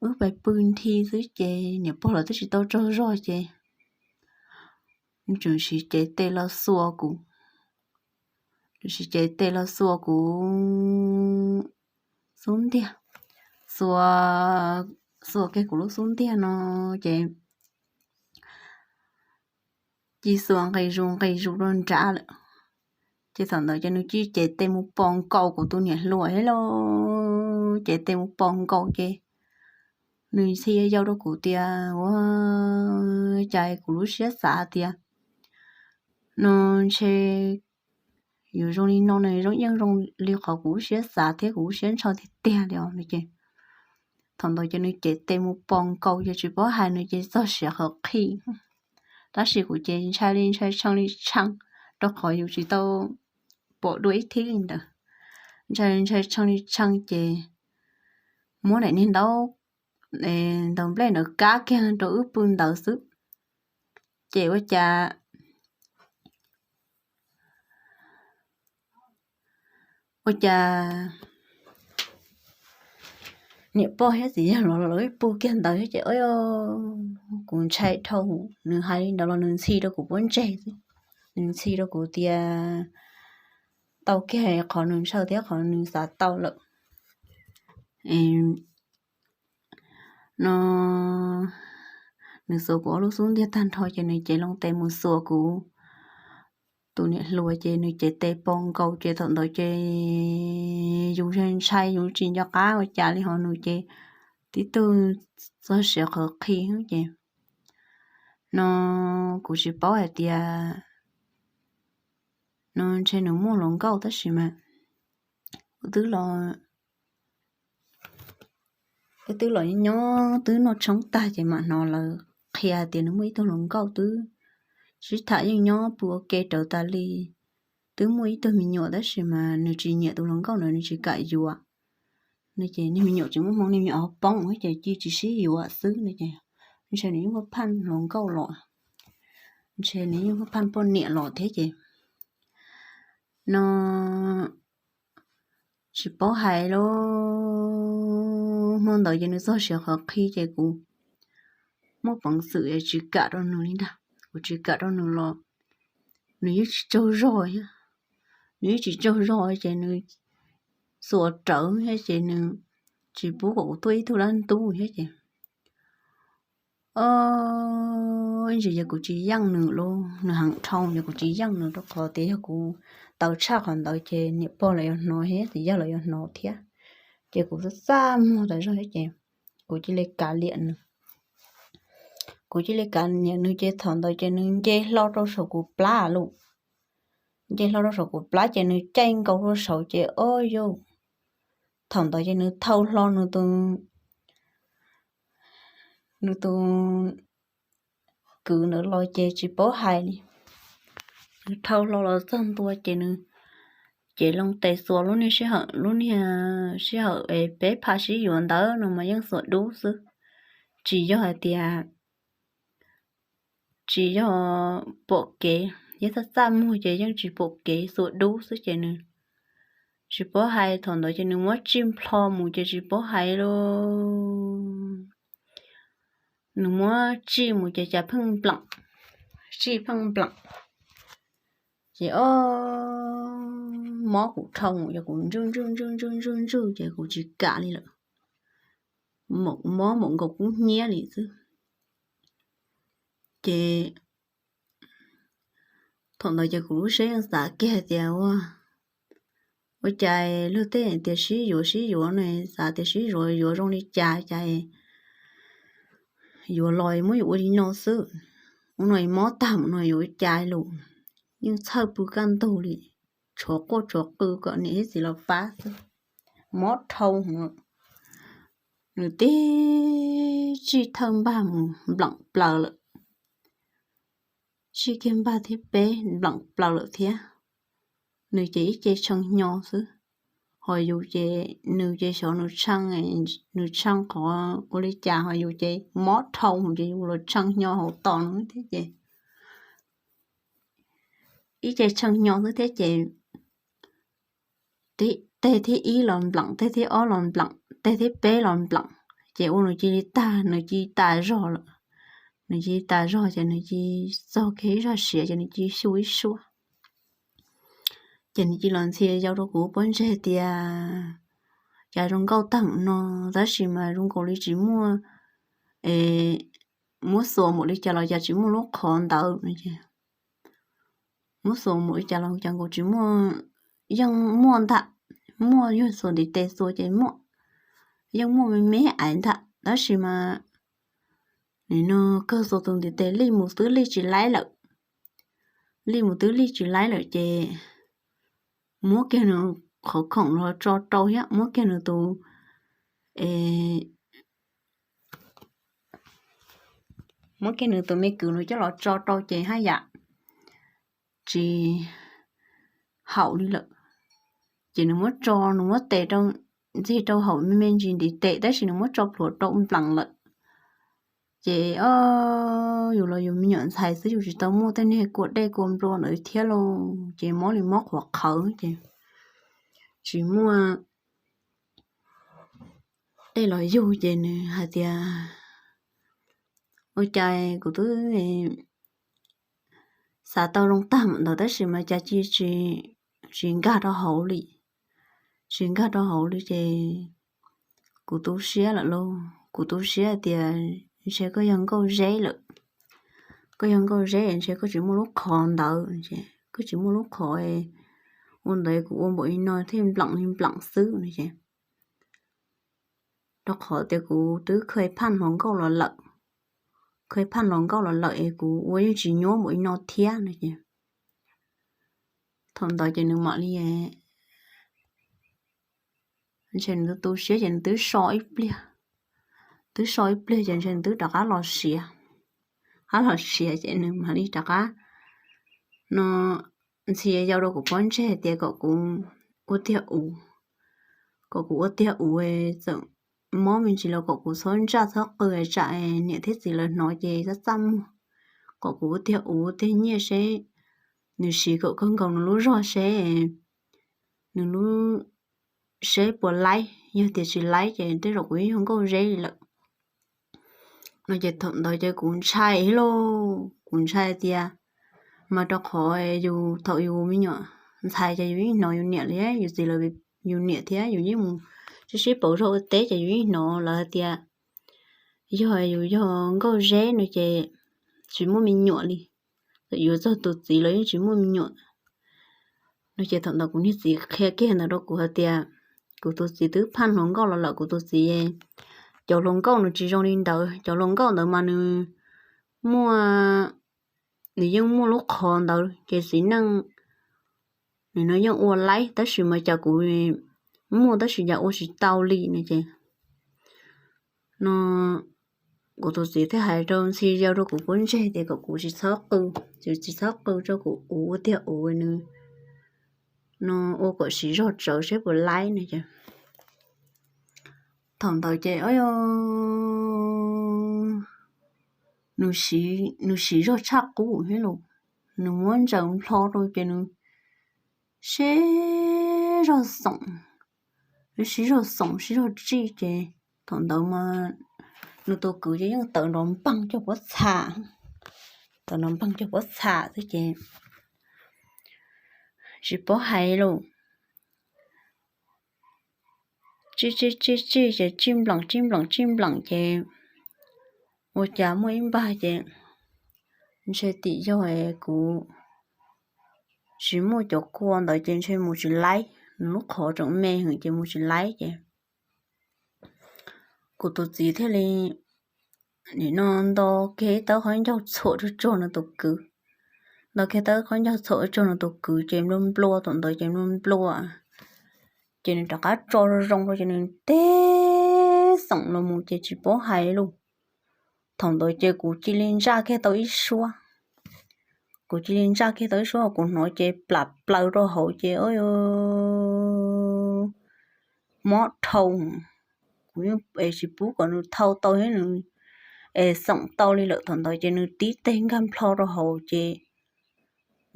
Wb pais pw nthi xwb ces niam pog los twb tsis tau tsaug zog ces nws tseem siv cev tes los xuas kuv, tseem siv cev tes los xuas kuv xub ntiag, xuas, xuas kiag kuv lub xub ntiag no ces cia xuas nqis zus nqis zus rau nrad lawm. Ces thaum ntawd ces nws cia cev tes mus pos nkaus kuv tus niam hluas thiab lauj, cev tes mus pos nkaus ces nws ntxhi yau rau kuv tias ua cas kuv lub siab xav tias no ntshe yuav zoo li no no zoo yeej zoo li qhov kuv lub siab xav thiab kuv lub siab ntshaw tiag tiag li os no ces thaum ntawd ces nws cev tes mus pos nkaus ces tsis paub hais nws ces txog siav qhov qhi. Tab sis kuv ces ntshai li ntshai tshee li tshee, rau qhov yus tsis tau pom dua ib thib li ntawd. Ntshai li ntshai tshee li tshee ces muab daim niag ntaub, ntaub nplej ntawd kab kiag rau wb pw ntawd xwb. Ces ua cas, ua cas niam pog thiab txiv yawg los los wb pw kiag ntawd thiab ces kuv ntshai dhau. Nws hais li ntawd los nws ntxhi rau kuv pob ntseg xwb. Nws ntxhi rau kuv tias tau kiag qhov nws ntshaw thiab qhov nws xav tau lawm no. Nws xuas kuv ob lub xub ntiag tag nrho ces nws cev loo tes mus xuas kuv tus niam hluas ces nws cev tes pos nkaus ces thaum ntawd ces yus ntshai yus tsis nco qab ua cas li ho nws ces tib tug txog siav qhov qhi ces no kuv tsis paub hais tias no ntshe nws muaj hluas nkauj tab sis mas wb twb los, wb twb los nyob twb noj tshoob tag ces mam hnov lawv qhia hais tias nws muaj ib tug hluas nkauj twb sib tham yeej nyob pw ua ke raws tas li. Twb muaj ib tug me nyuam tab sis mas nws tsis nyiam tus hluas nkauj ntawd, nws tsis kam yuav no ces niag me nyuam tsis muaj hmoo, niag me nyuam ho poob ces cia tsis sib yuav xwb no ces ntshe nws yeej muaj phaj hluas nkauj los, ntshe nws yeej muaj phaj poj niam los thiab ces no tsis paub hais lauj. Hmo ntawd ces nws txog siav qhov qhi ces kuv muaj peev xwm es tsis kam rau nws li ntag. Kuv tsis kam rau nws los nws yeej tsis tsaug zog thiab, nws yeej tsis tsaug zog ces nws xuas rawv thiab ces nws tsis pub kom kuv tuaj ib tug lab ntub thiab ces o ntsis yog kuv tsis yeej nws lauj, nws heev dhau, yog kuv tsis yeej nws rau qhov tias yog kuv tawv tshaj qhov ntawd ces niam pog los yuav hnov thiab txiv yawg los yuav hnov thiab. Ces kuv txaj txaj muag tas zog thiab ces kuv cia li kav liam nws. Kuv cia li kav liam nws ces thaum ntawd ces nws nce hlo rau saum kuv plab lawm. Nce hlo rau saum kuv plab ces nws caij nkaus rau saud ces o yau, thaum ntawd ces nws thau hlo nws tus, nws tus kwv ntawd los ces tsis paub hais li. Nws thau hlo los txog ntua ces nws cev loo tes xuas lub niag sij hawm, lub niag sij hawm es peb pha sib yuav ntawd no mas yeej xuas dub xwb, tsis yog hais tias tsis yog pom kev, yeej txaj txaj muag ces yeej tsis pom kev, xuas dub xwb ces nws tsis paub hais. Thaum ntawd ces nws muab tsij nplho mus ces tsis paub hais lauj. Nws muab tsij mus ces cas pheej npleem, tsij pheej npleem. Ces o, mob kuv dhau mus ces kuv ntswj ntswj ntswj ntswj ntswj ntswj ces kuv tsis kam li lawm. mob maum nkaus kub hnyiab li xwb. Ces thaum ntawd ces kuv lub siab yeej xav kiag tias ua, ua cas luag tej tias sib yuav sib yuav no, xav tias sib yuav yuav zoo li cas, cas yuav los muab yus ua li no xwb. Ua no mob tag mus no yuav ua cas lus. Yeej txhawj pw kaj ntug li, tshuav quaj tshuav qw kom niam thiab txiv los pab xwb. Mob dhau, nws tib tsij thawj npag mus nplam plaws lawm. Tsij kiag npag thib peb nplam plaws lawm thiab. Nws ces ib ce tshee hnyo xwb, ho yus ces nws ces xyov nws tshee, nws tshee qhov ua li cas, ho yus ces mob dhau ces yus los tshee hnyo hauv tos no thiab ces ib ce tshee hnyo xwb thiab ces teg thib ib los nplam, teg thib ob los nplam, teg thib peb los nplam, ces ua nws cia li tag, nws cia li tas zog lawm. Nws cia li tas zog ces nws cia li txog kiag ib zaj siav ces nws cia li xyu ib suab. Ces nws cia li los ntxhi yau rau kuv pob ntseg tias, cas zoo nkauj tag no, tab sis mas zoo nkaus li tsis muaj, muab xuas npaum li cas los cas tsis muaj lub qhov ntawd no. Muab xuas npaum li cas los cas nkaus tsis muaj, yeej muaj ntag, muaj yog xuas ntiv tes xuas ces muaj, yeej muaj me me aiv ntag, tab sis mas nim no kawg xuas tus ntiv tes lij mus twb lij tsis laib lawm. Lij mus twb lij tsis laib lawm ces muab kiag nws qhov khoom los tso rau thiab muab kiag nws tus, muab kiag nws tus me kwv nws coj los tso rau ces haj yam tsis haum li lawm. Ces nws muab tso, nws muab tes rau, ntxig rau hauv me me ntsis ntiv tes tab sis nws muab tso plhuav rau nplees lawm. Ces o, yus los yus me nyuam ntxhais xwb yus tsis tau muaj tej niag kua dej kua nplua ntawd thiab lauj, ces mob li mob qhuav qhawv ces tsis muaj dej los yug ces nws hais tias, ua cas kuv twb xav tau zoo tag ntawd tab sis mas cas cia tsis nkag rau hauv li, tsis nkag rau hauv li ces kuv tu siab lawm lauj. Kuv tu siab tias ntshe koj yog nkauj zeb lawm, koj yog nkauj zeb ntshe koj tsis muaj lub qhov ntawd, koj tsis muaj lub qhov, ua ntawd kuv ua npaum li no thiaj npleem li npleem xwb no ces rau qhov tias kuv twb kha phaj hluas nkauj los lawm, kha phaj hluas nkauj los lawm es kuv ua yeej tsis nyuab npaum li no thiab no ces thaum ntawd ces nws mam li ntshe nws tu siab ces nws twb so ib pliag, twb so ib pliag ces ntshe nws twb rov qab los siav, qab los siav ces nws mam li rov qab no ntxhi yau rau kuv pob ntseg tias kom kuv ua tiag uv, kom kuv ua tiag uv, txawm mob me ntsis los kom kuv txhob ntsaj txhob qw tsam niam thiab txiv lawv hnov ces txaj txaj muag, kom kuv ua tiag uv tiag nyiaj seb nws siv kom kawg nkaus nws lub zog seb nws lub, seb puas laib, yog tias tsis laib ces tej zaum kuv yeej yog nkauj zeb li lawm no ces thaum ntawd ces kuv ntshai lauj, kuv ntshai tias mas rau qhov yus thaum yus me nyuam ntxhais ces yus yeej hnov yus niam li, yus txiv lawv, yus niam thiab yus yeej mus sib sib pauv zog ua teb ces yus yeej hnov lawv hais tias yog yus yog nkauj zeb no ces tsis muaj me nyuam li, txawm yuav txog tus txiv los yeej tsis muaj me nyuam no ces thaum ntawd kuv niag txiv qhia kiag ntawd rau kuv hais tias kuv tus txiv twb phaj hluas nkauj los lawm, kuv tus txiv, cov hluas nkauj nws tsis zoo li ntawd, cov hluas nkauj ntawd mas nws muaj, nws yeej muaj lub qhov ntawd ces txiv neej nws no yeej ua laib tab sis mas cas kuv muaj tab sis cas ua tsis tau li no ces no kuv tus txiv thiaj hais rau ntxhi yau rau kuv pob ntseg tias kom kuv tsis txhob qw, tsis txhob qw rau kuv uv ua tiag uv nws no ua kom siv zog tsawv seb puas laib no ces thaum ntawd ces nws siv zog tshaj qub thiab los, nws muab ntsaws nplho rau ces nws siv zog xoom, siv zog xoom siv zog tsij ces thaum ntawd mas nws tus kwv ces yeej tawm nrov npeeg cog pob txha, tawm nrov npeeg cog pob txha xwb ces tsis paub hais lauj. tsij tsij tsij tsij ces tsij npleem tsij npleem tsij npleem ces ua cas muaj ib npag ces ntshe tim yog kuv tsis muaj cov kua ntawd ces ntshe mus tsis laib, nws lub qhov tseem me heev ces mus tsis laib ces kuv tus txiv thiaj li nim no nto kiag ib tawb qhob ncaug txhuam tsuag tsuag nws tus kwv. Nto kiag tawb qhob ncaug txhuam tsuag nws tus kwv ces nplua nplua tom ntawd ces nplua nplua ces nws rov qab tso zoo zoo rau ces nws tib xoom los mus ces tsis paub hais lus. Thaum ntawd ces kuv cia li ntsaj kiag tau ib suab. Kuv cia li ntsaj kiag tau ib suab, kuv hnov ces plam plaws rau hauv ces mob dhau. Kuv yeej es tsis pub kom nws thau tau thiab nws es xoom tau li lawm. Thaum ntawd ces nws tib teg nkag nplho rau hauv ces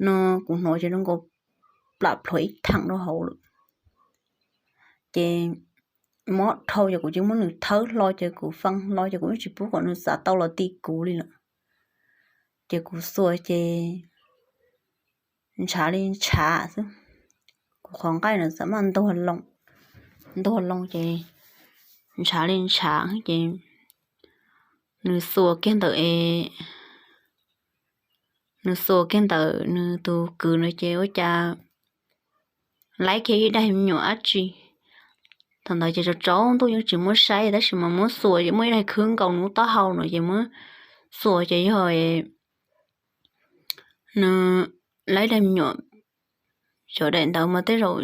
no kuv hnov ces zoo nkaus plam plhuav ib theem rau hauv lawm. Ces mob dhau ces kuv cia muab nws thawb hlo ces kuv fee hlo ces kuv yeej tsis pub kom nws xav tau los ti kuv li lawm. Ces kuv xuas ces ntshav li ntshav xwb. Kuv qhov nqaij na xam maj ntuag loo, ntuag loo ces ntshav li ntshav ces nws xuas kiag ntawm es nws xuas kiag ntawm nws tus kwv no ces ua cas laib kiag ib daim me nyuam dab tsi. Thaum ntawd ces tsaus tsaus ntuj yeej tsis muab saib tab sis mas muab xuas ces muaj ib daim khwb nkaus nws lub taub hau no ces muab xuas ces yog nws laib daim me nyuam, cov daim ntawd mas tej zaum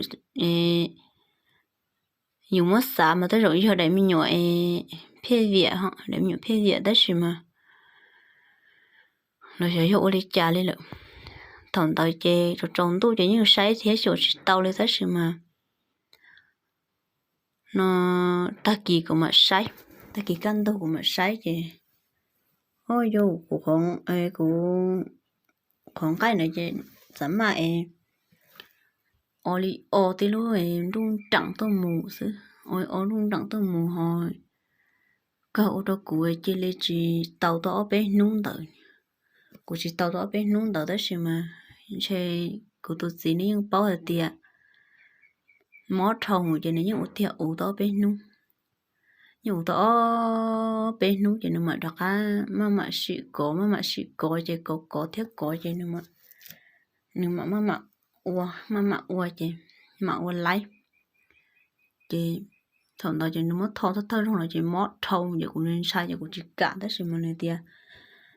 yus muab xav mas tej zaum yog daim me nyuam phej viam, daim me nyuam phej viam tab sis mas los xyov yog ua li cas li lawm. Thaum ntawd ces tsaus tsaus ntuj ces yeej saib thiab xyuas tsis tau li tab sis mas no tag kis kuv mam saib, tag kis kaj ntug kuv mam saib ces o yus kuv, kuv qhov nqaij na ces xam maj es o li o tej lub nruj nreem tuaj mus xwb, o o nruj nreem tuaj mus ho kawg ua rau kuv cia li tsis tau tau ob peb hnub ntawd. Kuv tsis tau tau ob peb hnub ntawd tab sis mas ntshe kuv tus txiv nws yeej paub hais tias mob dhau mus ces nws yeej ua tiag ua tau ob peb hnub. Yeej ua tau ob peb hnub ces nws mam rov qab maj mam sim kov, maj mam sim kov ces kov kov thiab kov ces nws mam maj mam ua, maj mam ua ces mam ua laib. Ces thaum ntawd ces nws muab tho thawj thawj zaug no ces mob dhau ces kuv ntshai ces kuv tsis kam tab sis mas nws tias,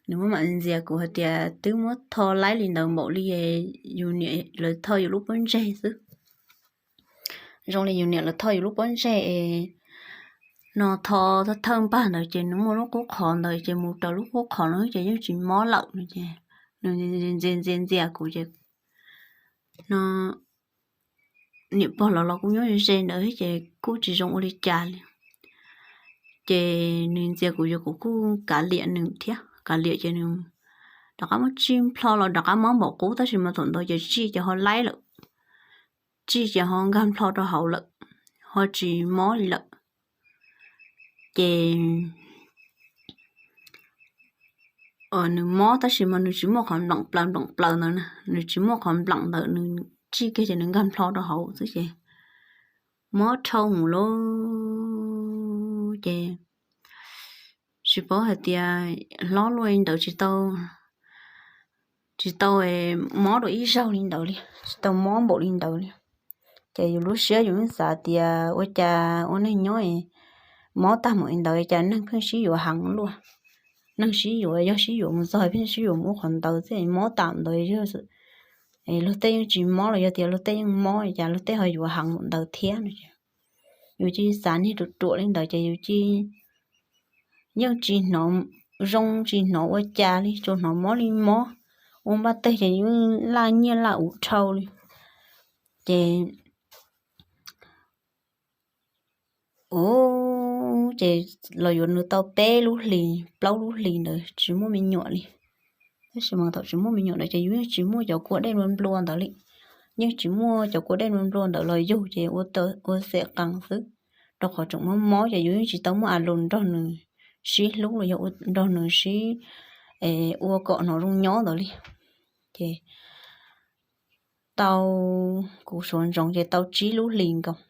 nws muab mam ntxias kuv hais tias twb muab tho laib li ntawd npaum li yus niam lawv tho yus lub pob ntseg xwb. Zoo li yus niam lawv tho yus lub pob ntseg es no tho thawj thawj npag ntawd ces nws muaj lub qub qhov ntawd ces mus raws lub qub qhov no ces yeej tsis mob lawm no ces nws ntxias ntxias ntxias kuv ces no niam pog los los kuj nyob ze ntawd ces kuj tsis zoo ua li cas li. Ces nws ntxias kuv ces kuv kuj kav liam nws thiab, kav liam ces nws rov qab muab tsij nplho los rov qab mob npaum qub tab sis mas thaum ntawd ces tsij ces ho laib lawm, tsij ces ho nkag nplho rau hauv lawm, ho tsis mob li lawm. Ces nws mob tab sis mas nws tsis muaj qhov npleem plaws npleem plaws ntawd na, nws tsis muaj qhov npleem ntawd, nws tsij kiag ces nws nkag nplho rau hauv xwb ces mob dhau mus lauj. Ces tsis paub hais tias hlob luaj li ntawd tsis tau, tsis tau mob dua ib zaug li ntawd li, tsis tau mob npaum li ntawd li. Ces yus lub siab yus yeej xav tias ua cas ua neeg nyob mob tag mus li ntawd cas neeg pheej sib yuav heev luaj. Neeg sib yuav yog sib yuav mus txog pheej sib yuav mus ua qhov ntawd xwb, mob tas ntawd yog luag tej yeej tsis mob los yog tias luag tej yeej mob cas luag tej ho yuav heev mus ntawd thiab no. Yus cia li xav niag ruam ruam li ntawd ces yus cia li yeej tsis hnov zoo tsis hnov ua cas li, tsuas hnov mob li mob, ua npaj teg ces yeej laj nyiaj laj ub dhau li. Ces ub, ces los yuav nws tau peb lub hlis plaub lub hlis ntawd tsis muaj me nyuam li. Tab sis mas thaum tsis muaj me nyuam ntawd ces yus yeej tsis muaj cov kua dej nplua nplua ntawd li. Yeej tsis muaj cov kua dej nplua nplua ntawd los yug ces ua xem qees xwb, rau qhov tseem mob mob ces yus yeej tsis tau muaj a lus nrog nws sib hlub los yog nrog nws sib ua kom hnov zoo nyob ntawd li. Ces tau, kuv suav ntsoov ces tau tsib lub hlis nkaus,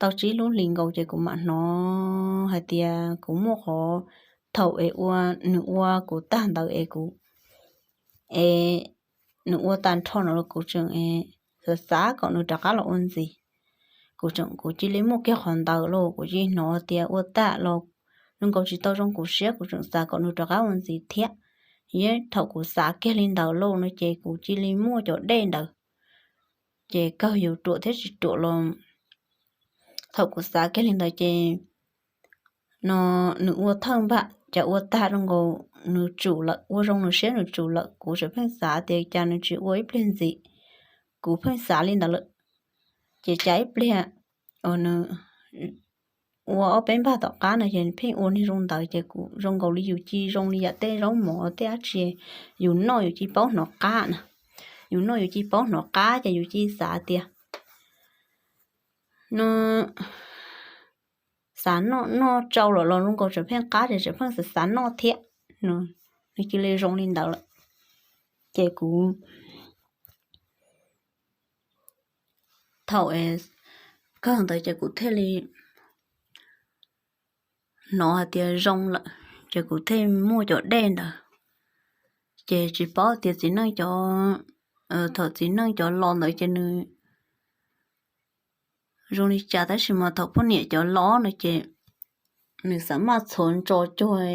tau tsib lub hlis nkaus ces kuv mam hnov hais tias kuv muaj qhov, thaum es ua, nws ua kuv tag ntawd es kuv, es nws ua tag nrho no los kuv tseem xav xav kom nws rov qab los ua ntxiv. Kuv tseem, kuv cia li muaj kiag qhov ntawd los kuv cia li hnov tias ua tag los zoo nkaus tsis tau zoo kuv siab, kuv tseem xav kom nws rov qab ua ntxiv thiab. Yog thaum kuv xav kiag li ntawd los no ces kuv cia li muaj cov dej ntawd, ces kawg yus ruam thiab tsis ruam los, thaum kuv xav kiag li ntawd ces no nws ua thawj npaj cas ua tag zoo nkaus nws tsum lawm, ua zoo nws siab nws tsum lawm. Kuv tseem pheej xav tias cas nws tsis ua ib pliag ntxiv, kuv pheej xav li ntawd lawm. Ces cas ib pliag nws ua ob peb npaj tom qab no ces pheej ua niag zoo ntawd ces kuv zoo nkaus li yus cia zoo li yam tej zaub mov tej dab tsi yus noj yus cia paub hnov qab na. Yus noj yus cia paub hnov qab ces yus cia xav tias no xav noj, noj tsau lawm los zoo nkaus tseem pheej qab ces tseem pheej xav xav noj thiab. Nws cia li zoo li ntawd lawm. Ces kuv thaum kawg ntawd ces kuv thiaj li hnov hais tias zoo lawm, ces kuv thiaj muaj cov dej ntawd. Ces tsis paub tias txiv neej cov, thaum txiv neej cov los ntawd ces nws zoo li cas, tab sis mas thaum poj niam cov los no ces nws xam maj txhuav ntso cuag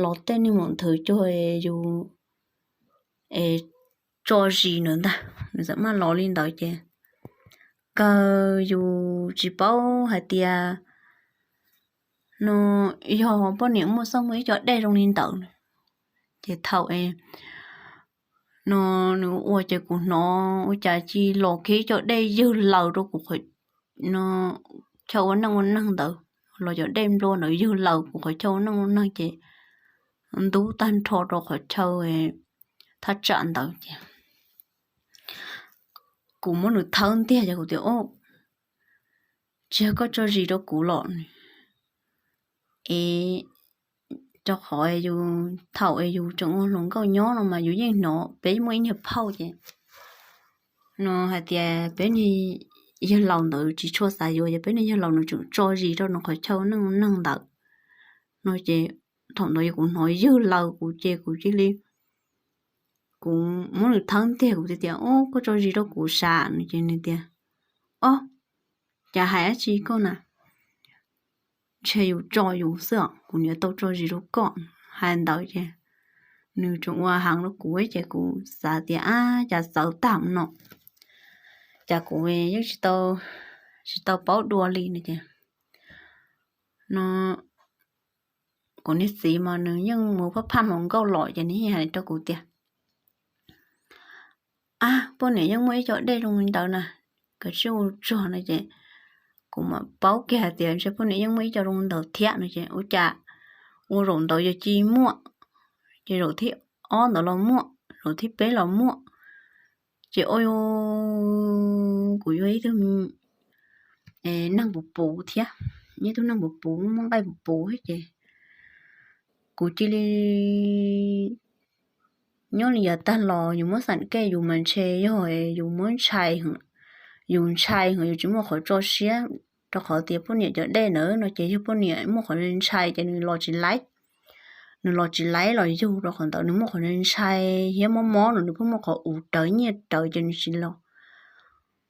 los tej niag maum nthwv cuag yus es tso zis ntawd ntag. Nws xam maj los li ntawd ces kawg yus tsis paub hais tias no yog poj niam muaj xoj muaj ib co dej zoo li ntawd. Ces thaum no nws ua ces kuv hnov ua cas cia los kiag ib co dej ywg laws rau kuv qhov, no chaw ua neej ua neeg ntawd, los cov dej nplua ntawd ywg laws kuv qhov chaw ua neej ua neeg ces ntub tag nrho rau qhov chaw thaj tsam ntawd ces kuv muab nws thawb ntiag ces kuv tias, Tsis yog koj tso zis rau kuv los? Es rau qhov yus thaum es yus tseem ua hluas nkauj nyob no mas yus yeej hnov peb muaj ib niag phauj ces no hais tias peb niag yawg laus ntawd tsis tshua xav yuav, ces peb niag yawg laus nws tseem tso zis rau nws qhov chaw neej neeg ntawd no ces thaum ntawd yog kuv hnov ywg laws kuv ces kuv cia li, kuv muab nws thawb ntiag kuv tias, Ob, koj tso zis rau kuv sav no ces nws tias, Ob, cas hais dab tsi koj na? Ntshe yus tso yus xwb os, kuv niam tau tso zis rau koj. Hais ntawd ces nws tseem ua heev rau kuv ces kuv xav tias, Ab, cas txawv tag no, cas kuv yeej tsis tau, tsis tau paub dua li no ces no kuv niag txiv mas nws yeej mus phaj phaj hluas nkauj los ces nws yeej hais rau kuv tias, Ab, poj niam yeej muaj ib co dej zoo li ntawd na, koj cia li ua tsuag no ces kuv mam paub kiag hais tias ntshe poj niam yeej muaj ib co zoo li ntawd thiab no ces ua cas ua zaum ntawd yog cia li muaj, ces zaum thib ob ntawd los muaj, zaum thib peb los muaj, ces ua, kuv yog ib tug neeg puv puv thiab, ib tug neeg puv puv muaj nqaij puv puv ces kuv cia li nyob li yav tag los yus muab xam kev yus mas ntshe yog yus muab ntshai, yus ntshai heev yus tsis muaj qhov tso siab, rau qhov tias poj niam cov dej ntawd no ces yog poj niam muaj qhov ntshai ces nws los tsis laib, nws los tsis laib los yug rau qhov ntawd nws muaj qhov ntshai thiab mob mob no nws pheej muaj qhov uv rawv nyiaj rawv ces nws tsis los.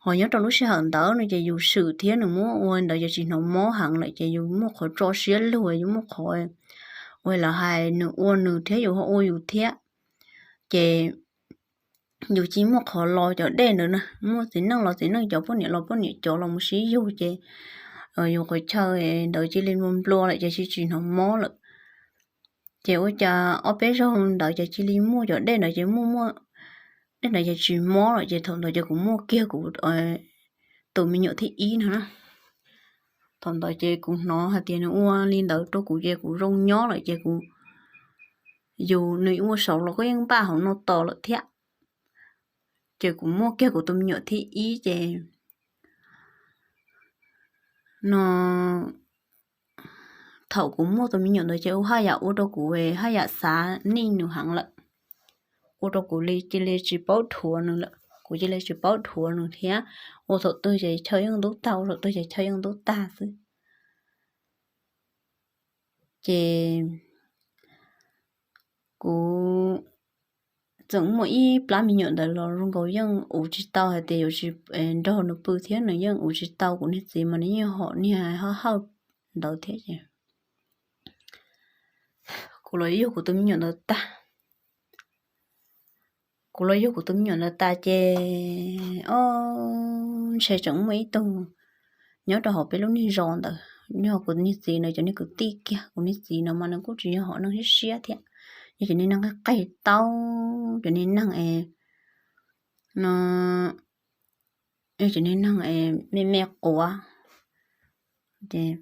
Ho nyob rau lub sij hawm ntawd no ces yus swm thiab nws muab ua ntawd ces tsis hnov mob heev lawm ces yus muaj qhov tso siab lug, yus muaj qhov ua los hais nws ua nws thiab yus ho ua yus thiab, ces yus cia li muaj qhov los cov dej ntawd na, muaj txiv neej los txiv neej cov, poj niam los poj niam cov los mus sib yug ces yus qhov chaw ntawd cia li nplua nplua lawm ces cia li tsis hnov mob lawm. Ces ua cas ob peb zaug ntawd ces cia li muaj cov dej ntawd ces muaj muaj, dej ntawd ces tsis mob lawm ces thaum ntawd ces kuv muaj kiag kuv tus me nyuam thib ib no na. Thaum ntawd ces kuv hnov hais tias nws ua li ntawd rau kuv ces kuv zoo nyob lawm ces kuv, yus nws ua saud los kuj yeej npaj hauv no tos lawm thiab. Ces kuv muaj kiag kuv tus me nyuam thib ib ces no thaum kuv muaj tus me nyuam ntawd ces ua haj yam ua rau kuv haj yam xav nij nws heev lawm, ua rau kuv li cia li tsis paub dhuav nws lawm. kuv cia li tsis paub dhuav nws thiab. Ua thaum twg ces chaw yeej ntub tag, ua thaum twg ces chaw yeej ntub tag xwb. Ces kuv txawm muaj ib plab me nyuam ntawd los zoo nkaus yeej ua tsis tau hais tias yuav tsis nrog nws pw thiab, nws yeej ua tsis tau. Kuv niag txiv mas nws yeej hom niag hauj hawj ntawd thiab ces kuv los yug kuv tus me nyuam ntawd tag. Kuv los yug kuv tus me nyuam ntawd tas ces, o, ntshe tseem muaj ib tug nyob rau hauv peb lub niag zos ntawd, yog kuv niag txiv ntawd cov niag kwv tij kiag. Kuv niag txiv no mas nws kuj tsis yog hom neeg siab siab thiab, yog cov niag neeg qig tau, cov niag neeg es no, yog cov niag neeg es me me quav ces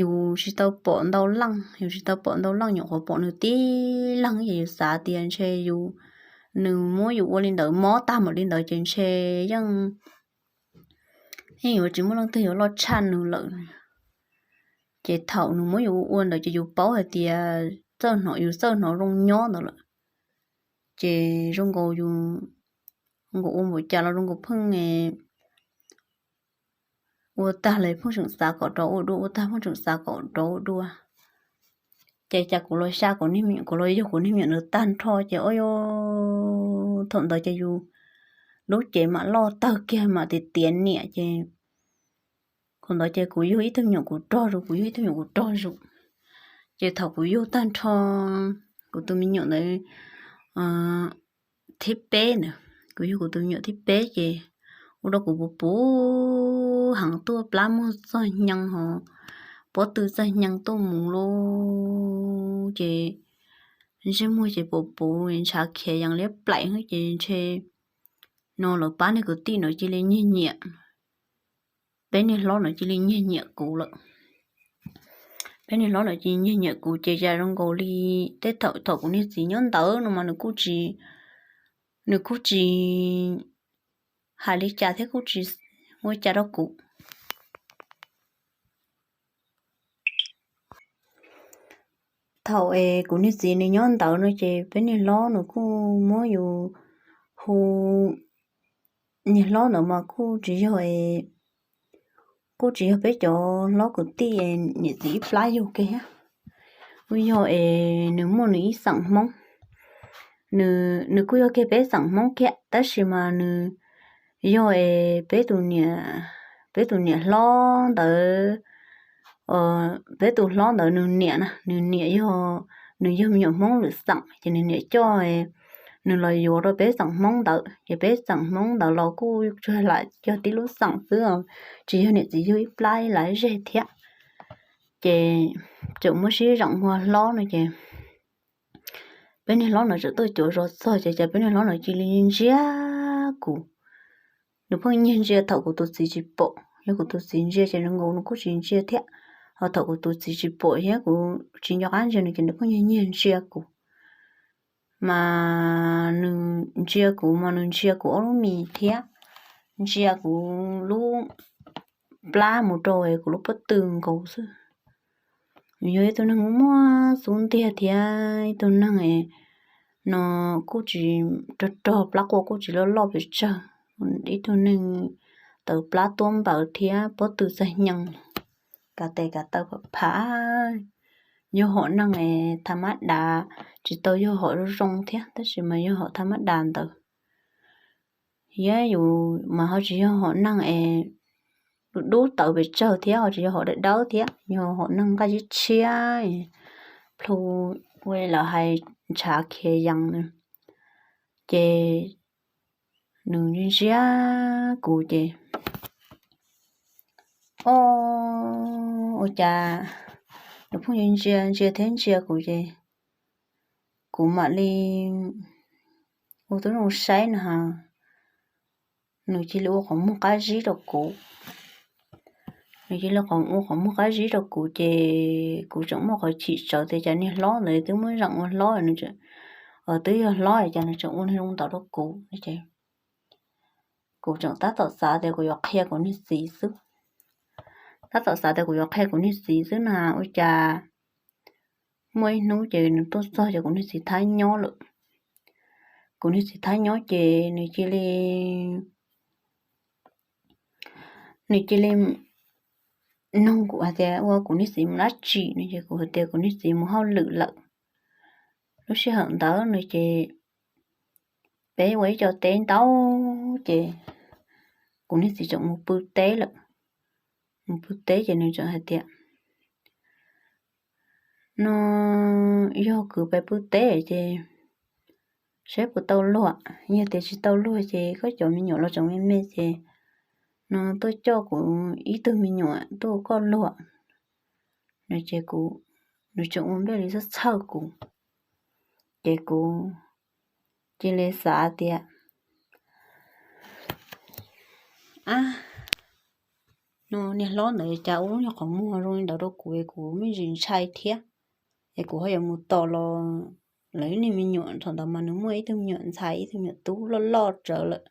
yus tsis tau pom ntau leej, yus tsis tau pom ntau leej, nyuam qhuav pom nws tib leeg ces yus xav tias ntshe yus, nws muab yus ua li ntawd mob tag npaum li ntawd ces ntshe yeej, yeej yuav tsis muaj leej twg yuav loj tshaj nws lawm. Ces thaum nws muab yus ua ntawd ces yus paub hais tias txawj hnov, yus txawj hnov zoo nyob ntawd lawm. Ces zoo nkaus yus, nkaus ua npaum cas los zoo nkaus pheej ua tag los pheej tseem xav kom rov ua dua, ua tag pheej tseem xav kom rov ua dua. Ces cas kuv los xya kuv niag me nyuam, kuv los yug kuv niag me nyuam ntawd tag nrho ces, o, thaum ntawd ces yus lub cev mam loj tawg kiag mam tiav tiav niam ces thaum ntawd ces kuv yug ib tug me nyuam kuv rog zus, kuv yug ib tug me nyuam kuv rog zus. Ces thaum kuv yug tag nrho kuv tus me nyuam ntawd thib peb ntawd, kuv yug kuv tus me nyuam thib peb ces ua rau kuv puv puv heev, tuaj plab muag txog hnyoo hos pob tw txog hnyoo tuaj mus lauj. Ces ntsej muag ces puv puv, ntshav khiav yees liab plaim ces ntshe no lawv pab niag kwv tij no cia li nyiag nyiam, peb niag hlob no cia li nyiag nyiam kuv lawm. Peb niag hlob no cia li nyiag nyiam kuv ces cas zoo nkaus li tej thaum, thaum kuv niag txiv nyob ntawd no mas nws kuj tsis, nws kuj tsis hais li cas thiab kuj tsis ua cas rau kuv. Thaum es kuv niag txiv nws nyob ntawd no ces peb niag hlob nws kuj muab yus hu, niag hlob ntawd mas kuj tsis yog, kuj tsis yog peb cov hlob kwv tij niam txiv ib plab yug kiag, kuj yog es nws muaj nws ib xeem Hmoob. Nws kuj yog kiag peb xeem Hmoob kiag tab sis mas nws yog es peb tus niam, peb tus niam hlob ntawd, peb tus hlob ntawd nws niam na, nws niam yog, nws yog me nyuam Hmoob lwm xeem ces nws niam coj nws los yuav rau peb xeem Hmoob ntawd ces peb xeem Hmoob ntawd los kuj tsuas lam yog tib lub xeem xwb, tsis yog niam txiv yug ib plab ib lawv zeg thiab. Ces tseem muab sib zeem ua hlob no ces peb niag hlob no tseem tuaj cuav zos txog ces cas peb niag hlob no cia li ntsiag kuv. Nws pheej nyiag ntsia thaum kuv tus txiv tsis pom, yog kuv tus txiv ntsia ces zoo nkaus nws kuj tsis ntsia thiab. Ho thaum kuv tus txiv tsis pom thiab kuv tsis nco qab ntsia nws ces nws pheej nyiag nyiag ntsia kuv. Mas nws ntsia kuv mas nws ntsia kuv ob lub mis thiab ntsia kuv lub plab mus rau kuv lub pob tw nkaus xwb. Nws yog ib tug neeg muaj xub ntiag thiab ib tug neeg no kuj tsis rog rog, plab quaj kuj tsis loj loj pes tsawg, ib tug neeg tawv plab tuab npaws thiab pob tw txog hnyoo, kav tes kav taw pam phav. Yog hom neeg tha mab das, tsis tau yog hom zoo zoo thiab tab sis mas yog hom tha mab das ntawd. Thiab yus mas ho tsis yog hom neeg es dub tawv pes tsawg thiab ho tsis yog hom dawb dawb thiab, yog hom neeg nqaij tshiab tshiab, plhu ua li lawv hais ntshav khiav yees na. Ces nws ntsia kuv ces, o, ua cas nws pheej ntsia ntsia thiab ntsia kuv ces kuv mam li ua tib zoo saib no, nws cia li ua qhov muag qab zib rau kuv. Nws cia li ua qhov muag qab zib rau kuv ces kuv tseem muaj qhov chim tsawv tias cas niag hlob ntawd twb muab zeem ua hlob, twb yog hlob cas nws tseem ua zoo ntawd rau kuv. Kuv tseem tab tom xav tias kuv yuav qhia kuv niag txiv xwb. Tab tom xav tias kuv yuav qhia kuv niag txiv xwb na, ua cas muaj ib hnub ces nws tuaj txog ces kuv niag txiv thab nyob lawm. kuv niag txiv thab nyob ces nws cia li, nws cia li nug kuv hais tias ua kuv niag txiv mus dab tsi no ces kuv hais tias kuv niag txiv mus hauj lwm lawm. Lub sij hawm ntawd no ces peb ua ib co teb ntau ces kuv niag txiv tseem mus pw teb lawm. Mus pw teb ces nws tseem hais tias no yog kuv pais pw teb ces saib puas tau luag, yog tias tsis tau luag ces koj cov me nyuam los tseem me me ces no tuaj coj kuv ib tug me nyuam tuaj ua koj luag no ces kuv, nws tseem ua npej li txhawj txhawj kuv ces kuv cia li xav tias ab, no niag hlob ntawd cas ua lub nyuag qhov muag zoo li ntawd rau kuv es kuv me ntsis ntshai thiab. Es kuv ho yuav mus tos los lawv ib niag me nyuam, thaum ntawd mas nws muaj ib tug me nyuam ntxhais ib tug me nyuam tub loj loj tsawv lawm,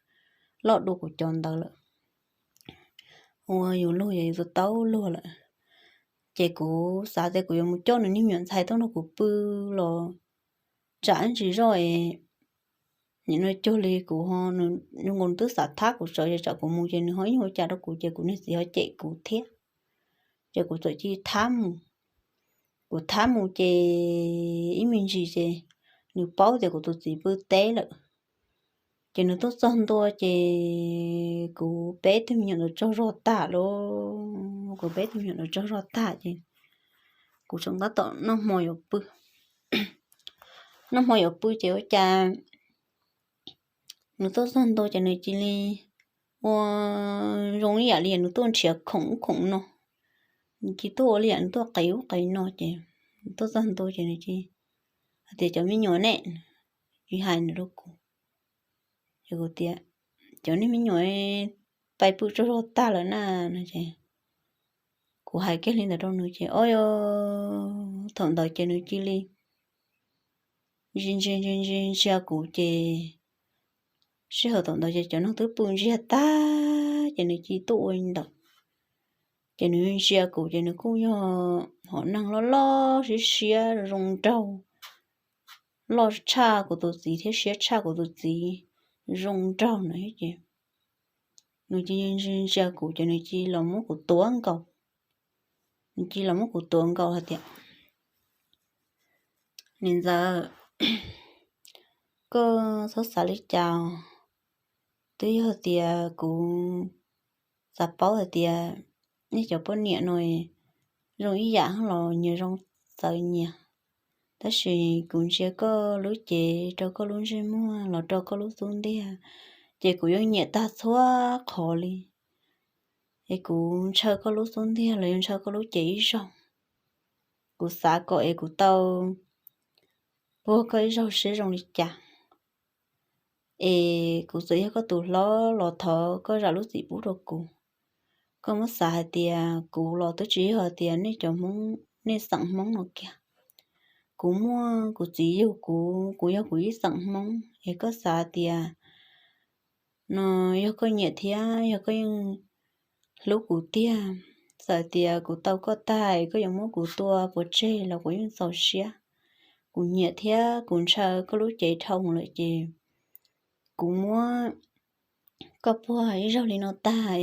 loj dua kuv cov ntawd lawm, ua yus luag yus tau luag lawm. Ces kuv xav tias kuv yuav mus coj nws niag me nyuam ntxhais tuaj nrog kuv pw los tsam ntsis zoj es nim no cuag li kuv ho, nws zoo nkaus twb xav thab kuv tsawv ces tsam kuv mus ces nws ho ib nyuag ua cas rau kuv ces kuv niag txiv ho cem kuv thiab. Ces kuv txawm cia li thab mus. Kuv thab mus ces ib me ntsis ces nws paub tias kuv tus txiv pw teb lawm. Ces nws tuaj txog ntua ces kuv peb tug me nyuam ntawd tsaug zog tag lauj, kuv peb tug me nyuam ntawd tsaug zog tag ces kuv tseem tab tom noj hmo yuav pw. Noj hmo yuav pw ces ua cas nws tuaj txog ntua ces nws cia li ua zoo ib yam li nws tuaj nrhiav khoom ub khoom no, nws cia li tuaj ua li yam nws tuaj qiv ub qiv no ces nws tuaj txog ntua ces nws cia li hais tias cov me nyuam ne, tsis hais nws rau kuv. Ces kuv tias cov niag me nyuam pais pw tsaug zog tag lawm na no ces kuv hais kiag li ntawd rau nws ces o, thaum ntawd ces nws cia li ntsia ntsia ntsia ntsia ntsia kuv ces sij hawm thaum ntawd ces cov neeg twb pw ntsiag tag ces nws cia li tuaj ua li ntawd. Ces nws ntsia kuv ces nws kuj yog hom neeg loj loj siab siab zoo nraug, loj tshaj kuv tus txiv thiab siab tshaj kuv tus txiv zoo nraug na ces nws cia li ntsia ntsia kuv ces nws cia li los muab kuv tuav nkaus. Nws cia li los muab kuv tuav nkaus hais tias niam ntxawm, koj txhob xav li cas, twb yog tias kuv xav paub hais tias nej cov poj niam no zoo ib yam los nyias zoo txawv nyias, tab sis kuv ntsia koj lub cev rau koj lub ntsej muag los rau koj lub xub ntiag ces kuv yeej nyiam tag txhua qhov li. Es kuv ntshaw koj lub xub ntiag los yog ntshaw koj lub cev ib zaug, kuv xav kom es kuv tau puag koj ib zaug seb zoo li cas. Es kuv txawm yog koj tus hlob los thov koj zam lub txim pub rau kuv. Koj muab xav hais tias kuv los twb tsis yog tias nej cov Hmoob, nej xeem Hmoob no kiag. Kuv muaj kuv txiv yug kuv, kuv yog kuv ib xeem Hmoob, es koj xav tias no yog koj nyiam thiab yog koj yeej hlub kuv tiag, txawm tias kuv tau koj tag es koj yuav muab kuv tua pov tseg los kuv yeej txaus siab. Kuv nyiam thiab kuv ntshaw koj lub cev dhau lawm ces kuv muab koj puag ib zaug li no tag,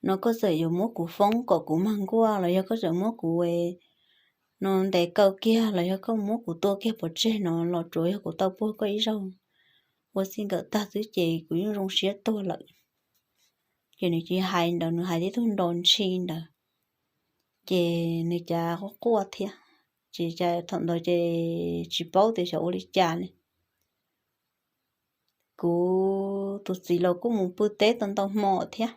no koj txawm yuav muab kuv foob kom kuv mag nkuaj los yog koj txawm muab kuv no ntes kaw kiag los yog koj muab kuv tua kiag pov tseg no los tsuav yog kuv tau puag koj ib zaug ua txij nkawm tag xwb ces kuv yeej zoo siab tuag lawm. Ces nws cia li hais ntawd, nws hais tib tug nto ntshi ntawd, ces nws cav quaj quaj thiab, ces thaum ntawd ces tsis paub tias xyov ua li cas li. Kuv tus txiv los kuj mus pw teb tau ntau hmo thiab,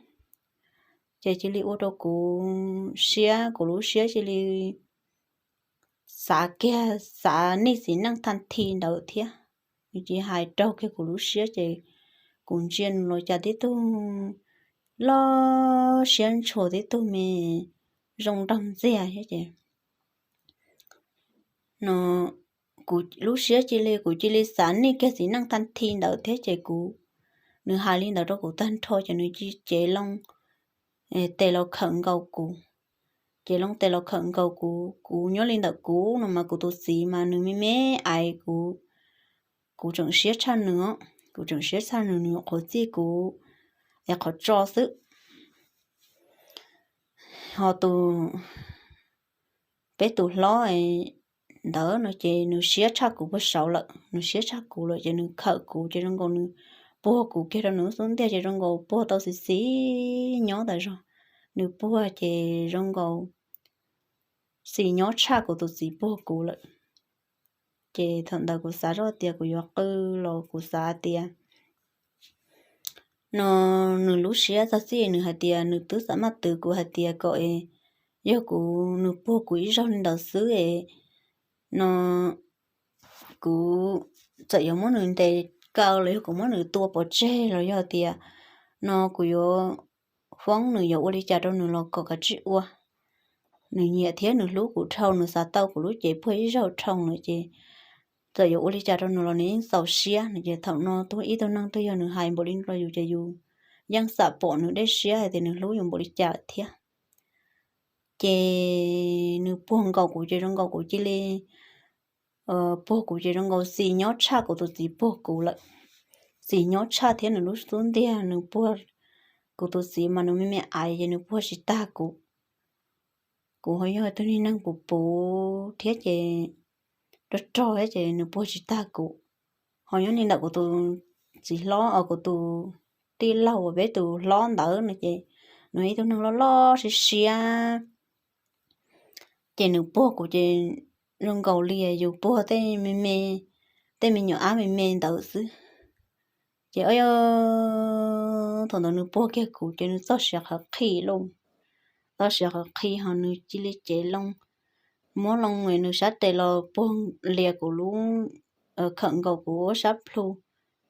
ces cia li ua rau kuv siab, kuv lub siab cia li xav kiag, xav nej txiv neej thaj thi ntawd thiab. Nws cia li hais raug kiag kuv lub siab ces kuv ntsia nws los cas tib tug loj siab ntshua tib tug me zoo nraug ntxiag thiab ces no kuv lub siab cia li, kuv cia li xav nej kiag txiv neej thaj thi ntawd thiab ces kuv, nws hais li ntawd rau kuv tag nrho ces nws cia li cev loo tes los khawm nkaus kuv. Cev loo tes los khawm nkaus kuv, kuv nyob li ntawm kuv no mas kuv tus txiv mas nws me me aiv kuv kuv tseem siab tshaj nws, kuv tseem siab tshaj nws, nws yuav qhuav txij kuv es qhov tso xwb. Ho tus, peb tus hlob ntawd no ces nws siab tshaj kuv puag saud lawm, nws siab tshaj kuv lawm ces nws khawm kuv ces zoo nkaus nws puag kuv kiag rau nws lub xub ntiag ces zoo nkaus puag tau xis xis nyob tas zog. Nws puag ces zoo nkaus xis nyob tshaj kuv tus txiv puag kuv lawm. Ces thaum ntawd kuv xav zoj tias kuv yuav qw los kuv xav tias no nws lub siab txog txij nws hais tias nws twb xav maj twv kuv hais tias kom yog kuv, nws puag kuv ib zaug li ntawd xwb no kuv txawm yuav muab nws ntes kaw los yog kuv muab nws tua pov tseg los yog tias no kuv yuav foob nws yuav ua li cas rau nws los kom kav tsij ua. Nws nyiam thiab nws hlub kuv dhau, nws xav tau kuv lub cev puag ib zaug dhau lawm ces txawm yuav ua li cas rau nws los nws yeej txaus siab no. Ces thaum no tug ib tug neeg twg yog nws hais npaum li no rau yus ces yus yeej xam pom nws dej siab hais tias nws hlub yus npaum li cas thiab. Ces nws puag nkaus kuv ces zoo nkaus kuv cia li, puag kuv ces zoo nkaus xis nyob tshaj kuv tus txiv puag kuv lawm. Xis nyob tshaj thiab nws lub xub ntiag nws puag kuv tus txiv mas nws me me aiv ces nws puag tsis tag kuv. Kuv ho yog tug niag neeg puv puv thiab ces rog rog thiab ces nws puag tsis tag kuv. Ho nyob li ntawm kuv tus txiv hlob, kuv tus tij laug uas peb tus hlob ntawd no ces nws ib tug neeg loj loj siab siab. Ces nws puag kuv ces zoo nkaus li yus puag tej me me, tej me nyuam ab me me ntawd xwb. Ces thaum ntawd nws puag kiag kuv ces nws txoj siav qhawv qhi lauj, txoj siav qhawv qhi ho nws cia li cev loo, muab loo nws sab tes los puag lias kuv lub, khawm nkaus kuv sab plhu,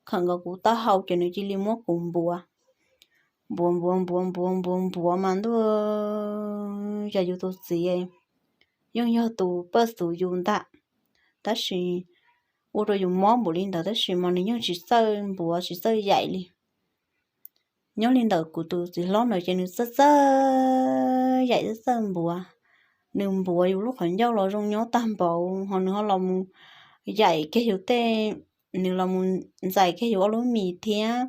khawm nkaus kuv taub hau ces nws cia li muab kuv npuav, npuav npuav npuav npuav npuav npuav mas ntuj, yog yus tus txiv yeej yog tus paj xuv yus ntag, tab sis ua rau yus mob npaum li ntawd tab sis mas nws yeej tsis txawj npuav tsis txawj yaim li. Nyob li ntawm kuv tus txiv hlob ntawd ces nws txawj txawj yaim txawj txawj npuav. Nws npuav yus lub qhov ncauj los zoo nyob tag npaum ho nws ho los mus yaim kiag yus tej, nws los mus ntxais kiag yus ob lub mis thiab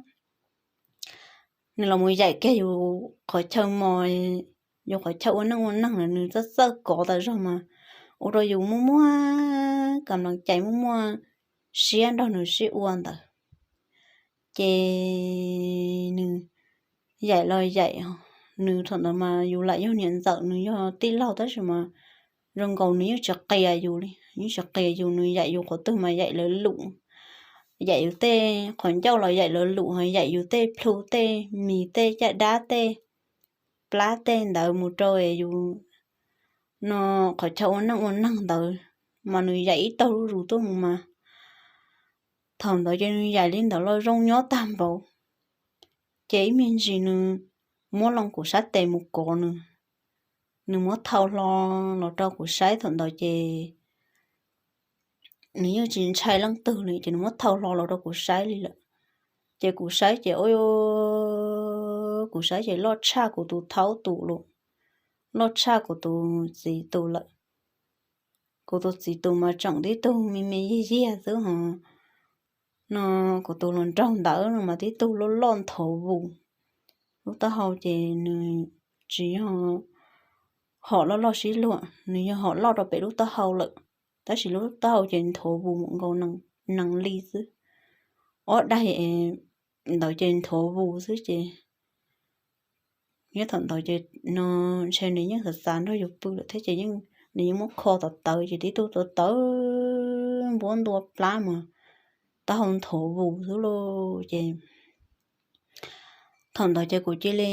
nws los mus yaim kiag yus qhov chaw mos, yus qhov chaw ua neej ua neeg na nws txawj txawj kov tas zog mas ua rau yus muaj muaj kam nploov cai muaj muaj siab nrog nws sib ua ntawd. Ces nws yaim los yaim, nws thaum ntawd mas yus lam yog niam ntxawm nws yog tij laug tab sis mas zoo nkaus nws yeej tsis qias yus li, yeej tsis qias yus, nws yaim yus qhov twg mas yaim lawv lum, yaim yus tej qhov ncauj los yaim lawv lum, yaim yus tej plhu tej mis tej caj dab tej plab tej ntawd mus rau yus no qhov chaw ua neej ua neeg ntawd, mas nws yaim ib taug zuj zus tuaj mus mas thaum ntawd ces nws yaim li ntawd los zoo nyob tag npaum. Ces ib me ntsis nws muab loo kuv sab tes mus kov nws, nws muab thau hlo los rau kuv saib thaum ntawd ces nws yeej tsis ntshai leej twg li ces nws muab thau hlo los rau kuv saib li lawm. Ces kuv saib ces, kuv saib ces loj tshaj kuv tus thaub tus lawm, loj tshaj kuv tus txiv tus lawm. Kuv tus txiv tus mas tseem tib tug me me yiag yiag xwb ho no, kuv tus hluas nraug ntawd no mas tib tug loj loj nthov vus, lub taub hau ces nws tsis yog hom loj loj sib luag, nws yog hom loj rau pem lub taub hau lawm, tab sis lub taub hau ces nthov vus mus nkaus nees li xwb. Ob daim ntawd ces nthov vus xwb ces nyob thaum ntawd ces no ntshe nws yeej xav xav nrog yus pw lawm thiab ces nws yeej muab kho tawv tawv ces tib tug tawv tawv npuab ntua plab mas taub hau nthov vus xwb lauj. Ces thaum ntawd ces kuv cia li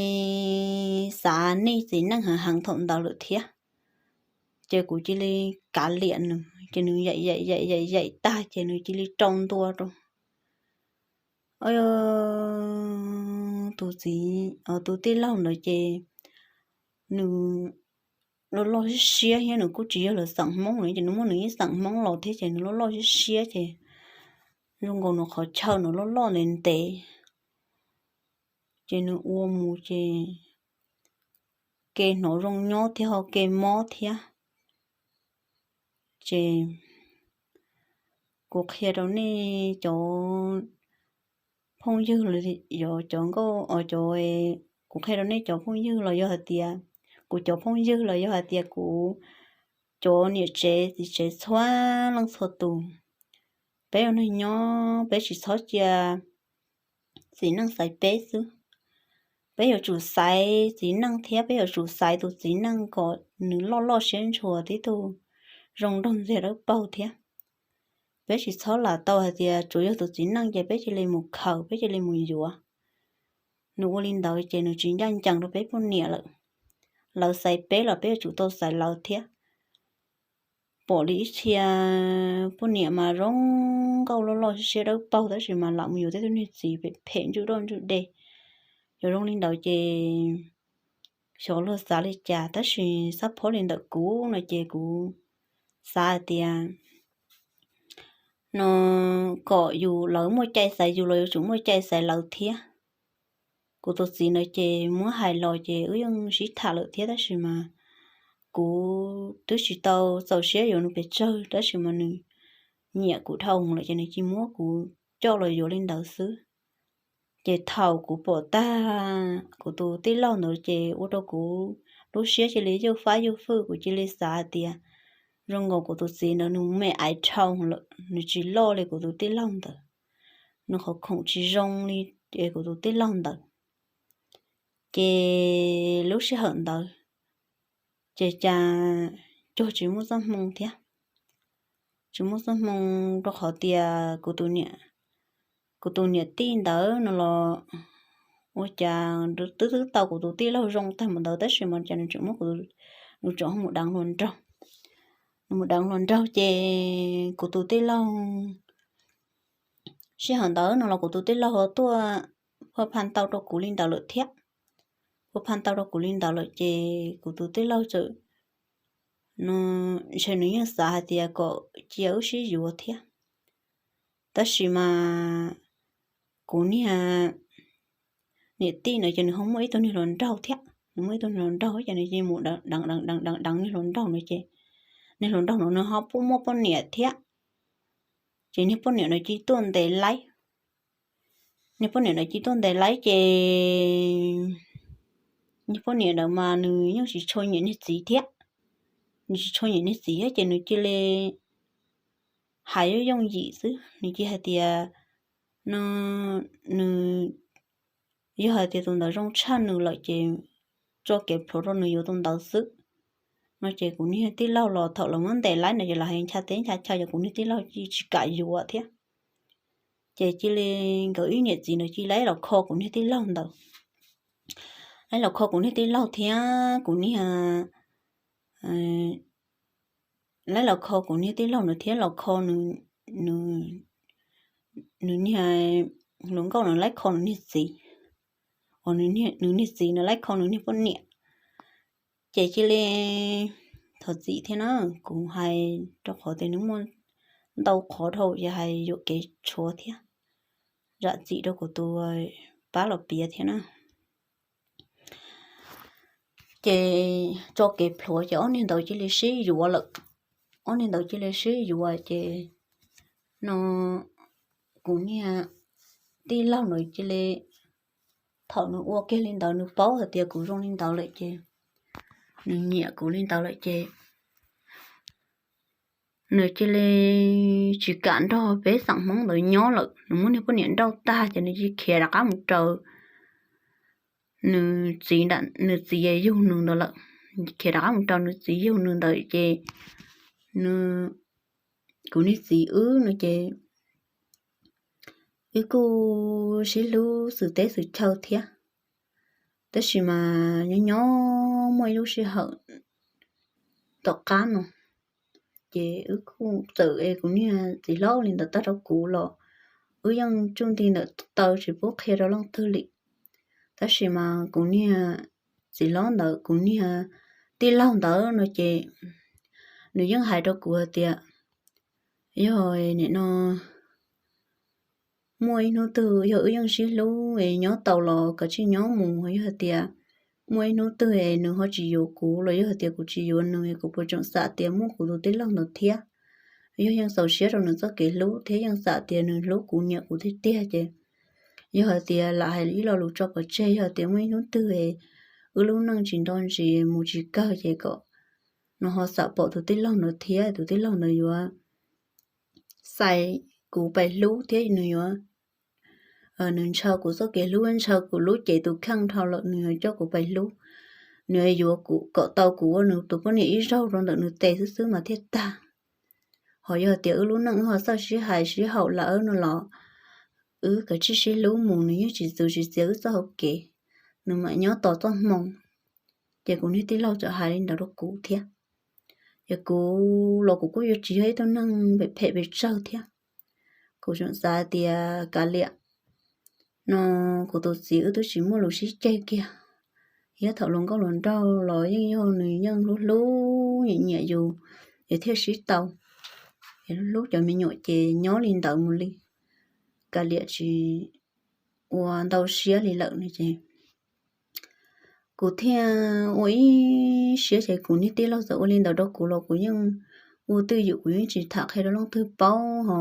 xav nij txiv neej heev heev thaum ntawd lawm thiab. Ces kuv cia li kav liam nws ces nws yaim yaim yaim yaim yaim tag ces nws cia li rau ntua rau tus txiv, tus tij laug ntawd ces nws loj loj siab siab thiab nws kuj tsis yog lawv xeem Hmoob lawm ces nws muaj nws ib xeem Hmoob los thiab ces nws loj loj siab siab ces zoo nkaus nws qhov chaw nws loj loj ntev ntev ces nws ua mus ces ke hnov zoo nyob thiab ho ke mob thiab. Ces kuv qhia rau nej cov phooj ywg, cov nkauj, cov, kuv qhia rau nej cov phooj ywg los yog hais tias kuv cov phooj ywg los yog hais tias kuv cov niam tsev txiv tsev txhua leej txhua tus, peb ua neeg nyob peb tsis txhob cia txiv neej xaiv peb xwb. Peb yuav tsum xaiv txiv neej thiab peb yuav tsum xaiv tus txiv neej kom nws loj loj siab ntshua tib tug zoo nraug ntxiag dawb paug thiab. Peb tsis txhob lam tau hais tias tsuas yog tus txiv neej ces peb cia li mus khaws peb cia li mus yuav. Nws ua li ntawd ces nws tsis ncaj ncees rau peb poj niam lawm. Lawv xaiv peb los peb yuav tsum tau xaiv lawv thiab. Pom li ib txhia poj niam mas zoo nkauj loj loj siab dawb paug tab sis mas lam mus yuav tej tug niag txiv phem phem ntsuj doj ntsuj dej. Cov zoo li ntawd ces xyov luag xav li cas tab sis xab phob li ntawm kuv no ces kuv xav hais tias no kom yus lawv muaj cai xaiv yus los yuav tsum muaj cai xaiv lawv thiab. Kuv tus txiv ntawd ces muab hais los ces wb yeej sib tham lawm thiab tab sis mas kuv twb tsis tau txaus siab yuav nws pes tsawg tab sis mas nws nyiam kuv dhau lawm ces nws cia muab kuv coj los yuav li ntawd xwb. Ces thaum kuv pom tag kuv tus tij laug ntawd ces ua rau kuv lub siab cia li yuj fab yuj fwj, kuv cia li xav hais tias zoo nkaus kuv tus txiv ntawd nws me aiv dhau lawm, nws tsis loj li kuv tus tij laug ntawd, nws qhov khoom tsis zoo li es kuv tus tij laug ntawd. Ces lub sij hawm ntawd ces cas cuag tsis muaj txoj hmoo thiab. Tsis muaj txoj hmoo rau qhov tias kuv tus niam, kuv tus niam tij ntawd no los ua cas twb twb tau kuv tus tij laug zoo tag mus ntawd tab sis mas cas nws tseem muab, nws tseem mus deev hluas nraug. Nws mus deev hluas nraug ces kuv tus tij laug, sij hawm ntawd no los kuv tus tij laug tuaj phua pha ntau rau kuv li ntawd lawm thiab. Phua pha ntau rau kuv li ntawd lawm ces kuv tus tij laug txawm, ntshe nws yeej xav hais tias kom cia wb sib yuav thiab. Tab sis mas kuv niag niam tij no ces nws ho muaj ib tug niag hluas nraug thiab, nws muaj ib tug niag hluas nraug ces nws cia li mus deev deev deev deev niag hluas nraug no ces niag hluas nraug no nws ho muaj poj niam thiab. Ces niag poj niam no cia li tuaj ntes laib. Niag poj niam ntawd cia li tuaj ntes laib ces niag poj niam ntawd mas nws yeej tsis tshua nyiam niag txiv thiab. Nws tsis tshua nyiam niag txiv thiab ces nws cia li hais yooj yooj yim xwb, nws cia li hais tias no nws yog hais tias tus ntawd zoo tshaj nws lawm ces tso kev plhuav rau nws yuav tus ntawd xwb. No ces kuv niag tij laug los thaum lawv muab ntes laib no ces lawv hais ncha teb ncha chaw ces kuv niag tij laug tsis kam yuav thiab. Ces cia li nkawd ib niam txiv ntawd cia li los kho kuv niag tij laug ntawd, los kho kuv niag tij laug thiab kuv niag, los kho kuv niag tij laug ntawd thiab los kho nws niag hluas nkauj no, los kho nws niag txiv, nws niag txiv no los kho nws niag poj niam. Ces cia li thov txim thiab na, kuv hais rau qhov tias nws muaj ntau qhov dhau ces hais yuam kev tshuav thiab, zam txim rau kuv tus pab los piav thiab na. Ces tso kev plhuav ces ob niag ntawd cia li sib yuav lawm. Ob niag ntawd cia li sib yuav ces no kuv niag tij laug ntawd cia li, thaum nws ua kiag li ntawd nws paub hais tias kuv zoo li ntawd lawm ces nws nyiam kuv li ntawd lawm ces nws cia li tsis kam nrog peb xeem Hmoob ntawd nyob lawm. Nws muab niag poj niam nrauj tag ces nws cia li khiav rov qab mus raws nws txiv, nws txiv yug nws ntawd lawm. Khiav rov qab mus raws nws txiv yug nws ntawd ces nws, kuv niag txiv wb no ces wb kuj sib hlub xwm teb xwm chaw thiab. Tab sis mas nyob nyob muaj ib lub sij hawm tom qab no ces wb kuj txawm es kuv niag txiv hlob li ntawd tag rau kuv los wb yeej tsuj nti ntawm taw tsis pub qhia rau leej twg li. Tab sis mas kuv niag txiv hlob ntawd, kuv niag tij laug ntawd no ces nws yeej hais rau kuv hais tias yog nim no muaj ib hnub twg yog wb yeej sib hlub es nyob tau los kav tsij nyob mus, yog hais tias muaj ib hnub twg es nws ho tsis yuav kuv los yog hais tias kuv tsis yuav nws es kuv puas tseem xav tias muaj kuv tus tij laug ntawd thiab. yog yeej txaus siab rau nws txoj kev hlub thiab yeej xam tias nws hlub kuv nyiam kuv tiag tiag ces yog hais tias lam hais ib lo lus tso pov tseg, yog tias muaj ib hnub twg wb lub neej tsis nto ntsis mus tsis kawg ces kom nws ho xam pom tus tij laug ntawd thiab tus tij laug ntawd yuav xais kuv pais hlub thiab nws yuav nws ntshaw kuv txoj kev hlub, ntshaw kuv lub cev tus kheej dhau lawm, nws yuav coj kuv pais hlub, nws yuav yuav kuv kom tau kuv ua nws tus poj niam ib zaug rau ntawm nws tes xwb xwb mas thiaj tag. Ho yog tias wb lub neej wb ho txawj sib hais sib haum lawm no los wb kav tsij sib hlub mus, nws yeej tsis txwv tsis txiav wb txoj hau kev, nws mam nyob tos txoj hmoo. Ces kuv niag tij laug txawm hais li ntawd rau kuv thiab. Ces kuv los kuv kuj yuav tsis yog ib tug neeg phem phem pes tsawg thiab, kuv tseem xav tias kav liam no, kuv tus txiv wb twb tsis muaj lus sib ceg kiag, thiab thaum hluas nkauj hluas nraug los yeej yog nws yeej hlub hlub nyiam nyiam yus, es thiaj sib tau, es hlub cov me nyuam ces nyob li ntawd mus li, kav liam tsis ua ntau siab li lawm no ces kuv thiaj ua ib siab ces kuv niag tij laug txawm ua li ntawd rau kuv los kuv yeej ua twj ywm, kuv yeej tsis tham qhia rau leej twg paub ho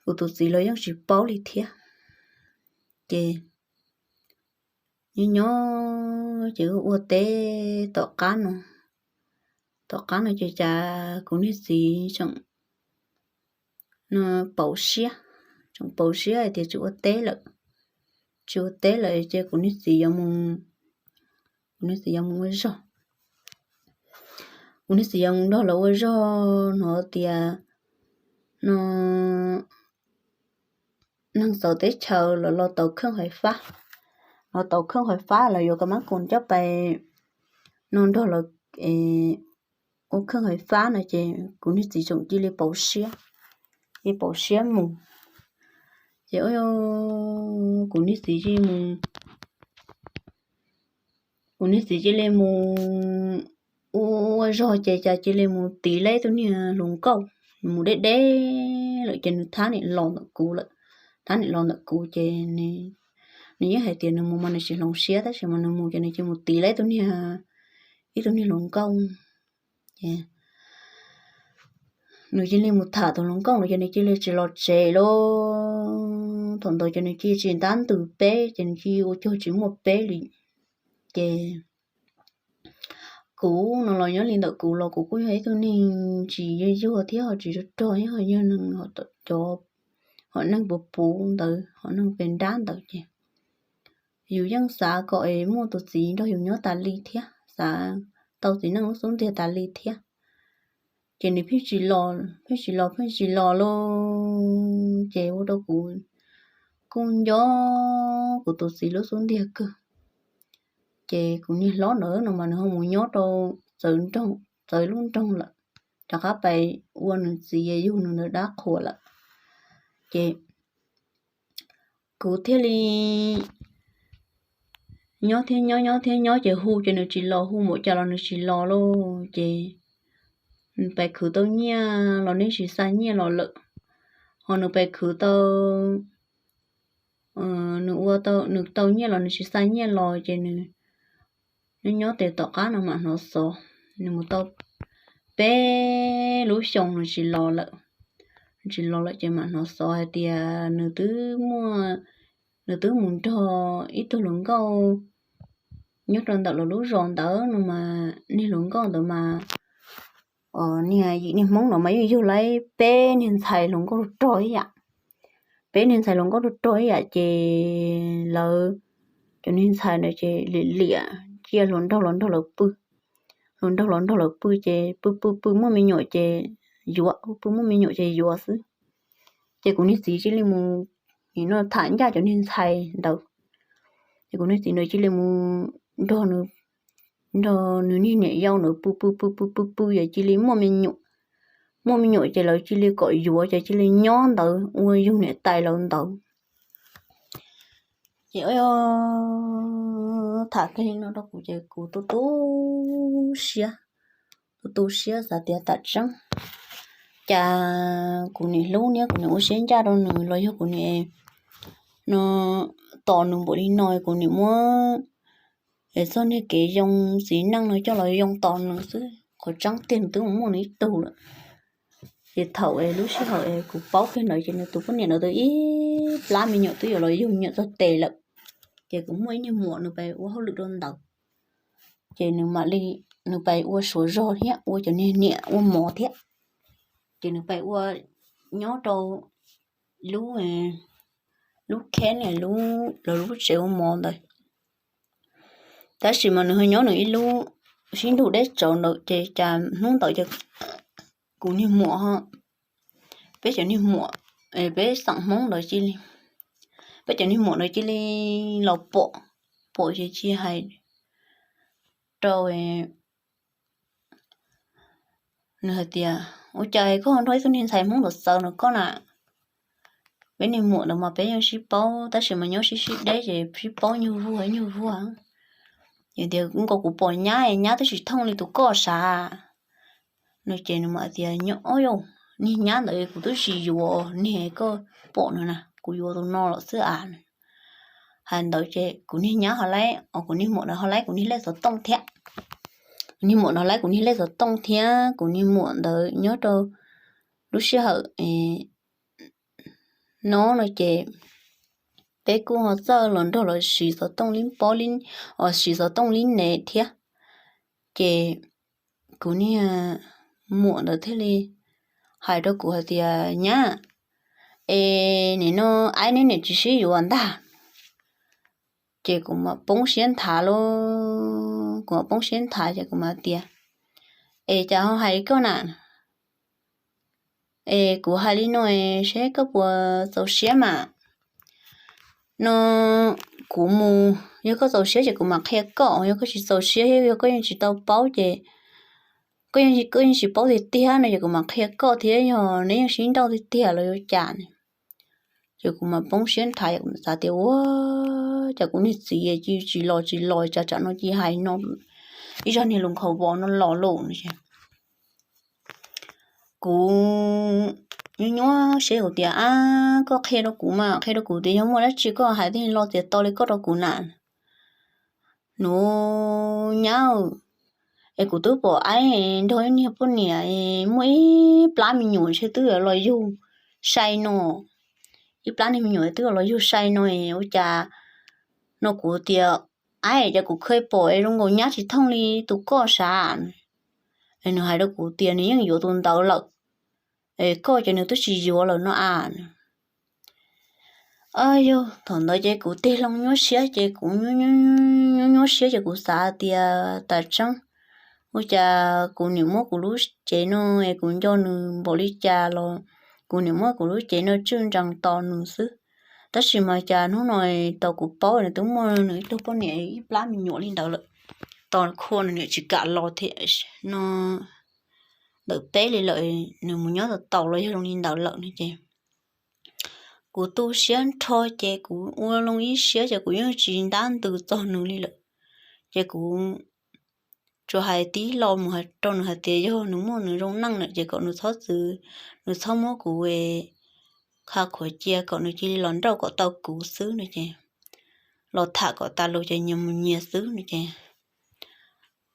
kuv tus txiv los yeej tsis paub li thiab. Ces nyob nyob ces ua teb tom qab no, tom qab no ces cas kuv niag txiv tseem pauv siab, tseem pauv siab hais tias tsis ua teb lawm, tsis ua teb lawm ces kuv niag txiv yuav mus, kuv niag txiv yuav mus ua zog, kuv niag txiv yuav mus nrog lawv ua zog no tias no neeg txawv teb chaws los los tau kheej hais fab, los tau kheej hais fab los yuav ka mab koos coj pais no nrog lawv ua kheej hais fab no ces kuv niag txiv tseem cia li pauv siab, cia li pauv siab mus. Ces kuv niag txiv cia li mus, kuv niag txiv cia li mus ua zog ces cas cia li mus tiv lawv tus niag hluas nkauj, mus deb deb lawm ces nws thab niam los ntawm kuv lawm, thab niam los ntawm kuv ces nws yeej hais tias nws mus mas nws tsis hloov siab tab sis mas nws mus ces nws cia li mus tiv lawv tus niag, ib tug niag hluas nkauj ces nws cia li mus tham tus hluas nkauj no ces nws cia li tsis los tsev lawm. Thaum ntawd ces nws cia li tsis ntab ntws peb ces nws cia li ua cuag tsis muaj peb li. Ces kuv no los nyob li ntawm kuv los kuv kuj yog ib tug neeg tsis yuag yuag thiab ho tsis rog rog thiab ho yog neeg cov, ho neeg puv puv ntawd ho neeg pes nrab ntawd ces yus yeej xav kom es muaj tus txiv nrog yus nyob tas li thiab, xav tau txiv neej lub xub ntiag tas li thiab. Ces nws pheej tsis los, pheej tsis los, pheej tsis los lauj. Ces ua rau kuv kuj nco kuv tus txiv lub xub ntiag kawg. Ces kuv niag hlob ntawd no mas nws ho mus nyob rau txawv nroog, txawv lub nroog lawm, rov qab pais ua nws txiv yug nws ntawd dab qhuas lawm. Ces kuv thiaj li nyob thiab nyob, nyob thiab nyob ces hu ces nws tsis los, hu npaum cas los nws tsis los lauj. Ces nws pais khwv tau nyiaj los nws tsis xa nyiaj los lawm, ho nws pais khwv tau, nws ua tau, nws tau nyiaj los nws tsis xa nyiaj los ces nws nyob nyob tes tom qab no mam hnov xov, nws mus tau peb lub xyoo nws tsis los lawm. Tsis los lawm ces mam hnov xov hais tias nws twb muaj, nws twb mus nrog ib tug hluas nkauj nyob rau ntawm lawv lub zos ntawd no mas niag hluas nkauj ntawd mas niag yim niag Hmoob no mas yeej yug lawv peb niag ntxhais hluas nkauj rog ib yam. Peb niag ntxhais hluas nkauj rog rog ib yam ces lawv cov niag ntxhais ntawd ces liam liam cia hluas nraug los nrog lawv pw. Hluas nraug los nrog lawv pw ces pw pw pw muaj me nyuam ces yuav, pw muaj me nyuam ces yuav xwb. Ces kuv niag txiv cia li mus nim no tham ncaj cov niag ntxhais ntawd. Ces kuv niag txiv ntawd cia li mus nrog nws, nrog nws niag niam yau ntawd pw pw pw pw pw pw ces cia li muaj me nyuam. Muaj me nyuam ces lawv cia li kom yuav ces cia li nyob ntawd ua yug niam tais lawv ntawd. Ces tham kiag li no rau kuv ces kuv tu tu siab, tu tu siab xav tias tam tseeb cas kuv nim hlub thiab kuv nim ua siab ncaj rau nws los yog kuv nim no tos nws npaum li no, kuv nim muab es txog niag kev yoo txiv neej no coj los yoo tos nws xwb. Qhov tseeb tiag nws twb mus muaj nws ib tug lawm. Ces thaum lub sij hawm kuv paub kiag ntawd ces nws tus poj niam ntawd ib plab me nyuam twb yuav los yug me nyuam txog tes lawm. Ces kuv muaj ib niag muam nws pais ua hauj lwm rau ntawd, ces nws mam li, nws pais ua suav zog thiab ua cov niag niam ua mov thiab. Ces nws pais ua nyob rau lub, lub kheb niam lub, lawv lub tsev ua mov ntawd. Tab sis mas nws ho nyob nws ib lub sib ntug deb tsawv ntawd ces cas hnub ntawd ces kuv niag muam, peb cov niag muam, peb xeem Hmoob ntawd cia li, peb cov niag muam ntawd cia li los pom, pom ces cia hais rau nws hais tias, ua cas koj nrog ib tug niag ntxhais Hmoob ntawd txawv no koj na? Peb niag muam ntawd mas peb yeej sib paub tab sis mas nyob sib sib deb ces sib paub nyuag vuag nyuag vuag. Ces tias nkaus kuv pom nyab, nyab twb tsis thooj li tus koj sav no ces nws mam tias, nyob ob yau, niag nyab ntawd kuv twb tsis yuav, niag koj pom no na, kuv yuav tus no los xwb as. Hais ntawd ces kuv niag nyab ho laib, kuv niag muam ntawd ho laib kuv niag lej xov tooj thiab. Kuv niag muam ntawd laib kuv niag lej xov tooj thiab kuv niag muam ntawd nyob rau lub sij hawm no no ces peb kuj ho txawj los nrog lawv siv xov tooj li pob, siv xov tooj li nev thiab. Ces kuv niag muam ntawd thiaj li hais rau kuv hais tias, nyab, es nim no aib neb niam tsis sib yuav ntag. Ces kuv mam poob siab nthav lauj, kuv mam poob siab nthav ces kuv mam tias, es cas ho hais li koj na? Es kuv hais li no seb koj puas txaus siab mas. No kuv mus, yog koj txaus siab ces kuv mam qhia koj, yog koj tsis txaus siab thiab yog koj yeej tsis tau paub ces, koj yeej tsis paub tiag tiag no ces kuv mam qhia koj thiab, yog neb yeej sib nrauj tiag tiag los yuav cas ne? Ces kuv mam poob siab nthav, kuv xav tias ua cas kuv niag txiv cia tsis los tsis los, cas tsam no cia hais no, ib zaj niag lus nkhaus vos no los lauj no ces kuv nyuaj nyuaj siab, kuv tias, ab, koj qhia rau kuv mas, qhia rau kuv tias yog muaj dab tsi koj hais tej lo txiav to li koj rau kuv na. Nws, nyab, es kuv twb pom aib nrog ib niag poj niam muaj ib plab me nyuam ntshe twb los yug sai no, ib plab niag me nyuam twb los yug sai no, ua cas no kuv tias, aib, cas kuv kheev pom zoo nkaus nyab tsis thooj li tus koj sav. Nws hais rau kuv tias nws yeej yuav tus ntawd lawm, es koj ces nws twb tsis yuav lawm no as. Yog thaum ntawd ces kuv tig loo nyuaj siab ces kuv nyuaj nyuaj siab ces kuv xav tias tas tseeb, ua cas kuv niam muab kuv lub cev no es kuv nco nws npaum li cas los kuv niam muab kuv lub cev no tswj ntsees tos nws xwb. Tab sis mas cas hnub no tau kuv paub nws twb muaj nws ib tug poj niam ib plab me nyuam li ntawd lawm, tos khua nws niam tsis kam los thiab no ntawm peb li lawm, nws mus nyob tau los yog zoo li ntawd lawm no ces kuv tu siab nrho ces kuv ua loo ib siab ces kuv yeej tsis ntab ntws txog nws li lawm. Ces kuv tsuas hais tib lo mus rau nws hais tias yog nws muaj nws zoo neej lawm ces kom nws txhob txwv, nws txhob muab kuv kha khuav cia, kom nws cia li los nrauj kom tau kuv xwb no ces, los tham kom tas lus ces nyias mus nyias xwb no ces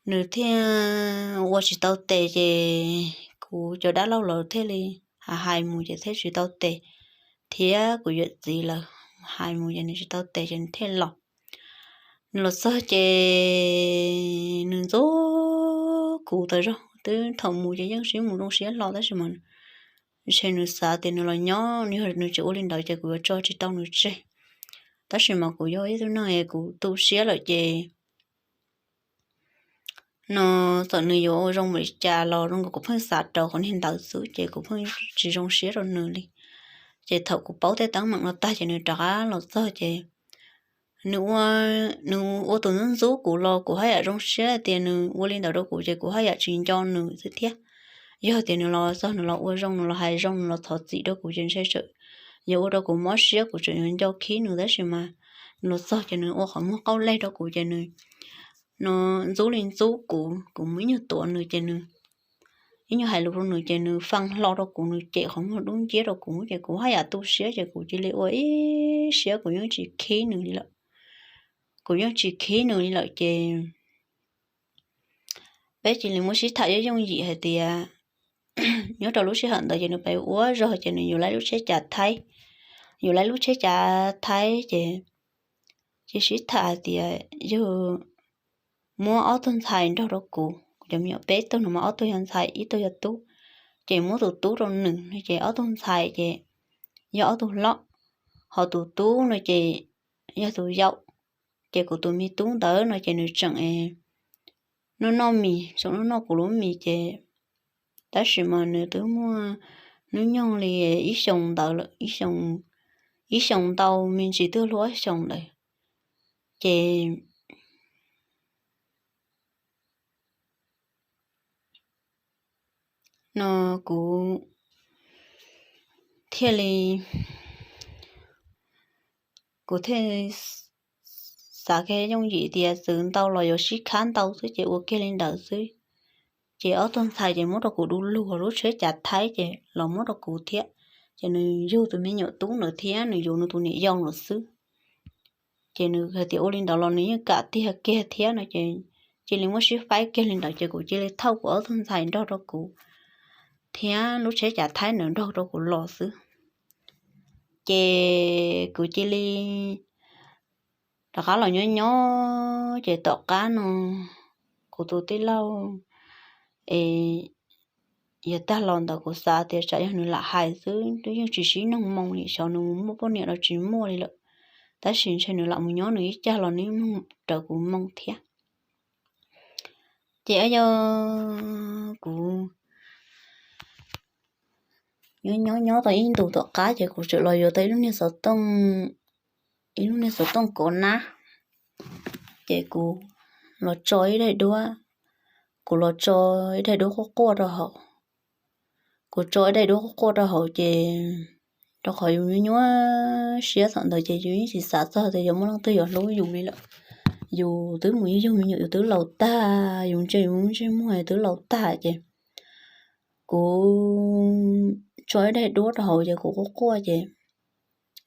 nws thiaj ua tsis tau tes ces kuv cov dab laug lawv thiaj li hais hais mus ces thiaj tsis tau tes, thiab kuv yawm txiv lawv hais mus ces nws tsis tau tes ces nws thiaj los. Nws los txog ces nws ntxub kuv tas zog, twb thaum mus ces yeej sib mus zoo siab hlo tab sis mas ntshe nws xav tias nws los nyob, nws yog nws tsis ua li ntawd ces kuv yuav tso tsis tau nws tseg. Tab sis mas kuv yog ib tug neeg kuv tu siab lawm ces no txawm nws yuav ua zoo npaum li cas los zoo nkaus kuv pheej xav rau qhov niag ntawd xwb ces kuv pheej tsis zoo siab rau nws li. Ces thaum kuv paub tej teeb meem no tag ces nws rov qab los txog ces nws ua, nws ua tus ntxub ntxub kuv los kuv haj yam zoo siab tias nws ua li ntawd rau kuv ces kuv haj yam tsis nco nws xwb thiab. Yog tias nws los txog nws los ua zoo, nws los hais zoo, nws los thov txim rau kuv ces ntshe tseem yuav ua rau kuv mob siab, kuv tseem yuav nco khib nws tab sis mas nws los txog ces nws ua qhov muag qauj leg rau kuv ces nws no ntxub li ntxub kuv, kuv mus ib nyuag tuav nws ces nws, ib nyuag hais lus rau nws ces nws fee hlo rau kuv, nws cem qhov muag dub nciab rau kuv ces kuv haj yam tu siab ces kuv cia li ua ib siab kuv yeej tsis khib nws li lawm. Kuv yeej tsis khib nws li lawm ces peb cia li muab sib tham yooj yooj yim hais tias nyob rau lub sij hawm ntawd ces nws pheej ua zog ces nws yuav lub tsheb cav Thaib, yuav lub tsheb cav Thaib ces, ces sib tham hais tias yog muab ob tug ntxhais nrog rau kuv, kuv cov me nyuam peb tug no mas ob tug yog ntxhais ib tug yog tub, ces muab tus tub rau nws no ces ob tug ntxhais ces yog ob tug hlob, ho tus tub no ces yog tus yau. Ces kuv tus me tub ntawd no ces nws tseem noj noj mis, tseem noj noj kuv lub mis ces, tab sis mas nws twb muaj hnub nyoog li ib xyoos ntawd lawm, ib xyoos ntau me ntsis twb luag ob xyoos ntawd. Ces no kuv thiaj li, kuv thiaj xav kiag yooj yim tias txwv ntau los yuav sib khab ntau xwb ces ua kiag li ntawd xwb. Ces ob tug ntxhais ces muab rau kuv du lug, lub tsheb cav Thaib ces los muab rau kuv thiab. Ces nws yug tus me nyuam tub ntawd thiab nws yuav nws tus niam yau lawm xwb. Ces nws hais tias ua li ntawd los nws yeej kam tiag kiag thiab no ces cia li muab sib faib kiag li ntawd ces kuv cia li thauj kuv ob tug ntxhais nrog rau kuv thiab lub tsheb cav Thaib ntawd nrog rau kuv los xwb. Ces kuv cia li rov qab los nyob nyob ces tom qab no kuv tus tij laug es yog tag los ntawd kuv xav tias tsam yog nws lam hais xwb, twb yeej tsis sib noog moo li, xyov nws muaj poj niam los tsis muaj li lawm, tab sis ntshe nws lam mus nyob nws ib cag los nws mloog rawv kuv moo thiab. Ces yog kuv nyob nyob nyob tau ib ntus tom qab ces kuv txawm los yuav tau ib lub niag xov tooj, ib lub niag xov tooj kov nab. Ces kuv los tso ib daim duab, kuv los tso ib daim duab quaj quaj rau hauv. Kuv tso ib daim duab quaj quaj rau hauv ces rau qhov yus nyuaj nyuaj siab thaum ntawd ces yus yeej tsis xav txog tias yuav muaj leej twg yuav hlub yus li lawm. Yus twb mus yug me nyuam yus twb laus tag, yus ntsia yus ntsej muag twb laus tag ces kuv tso ib daim duab rau hauv ces kuv quaj quaj ces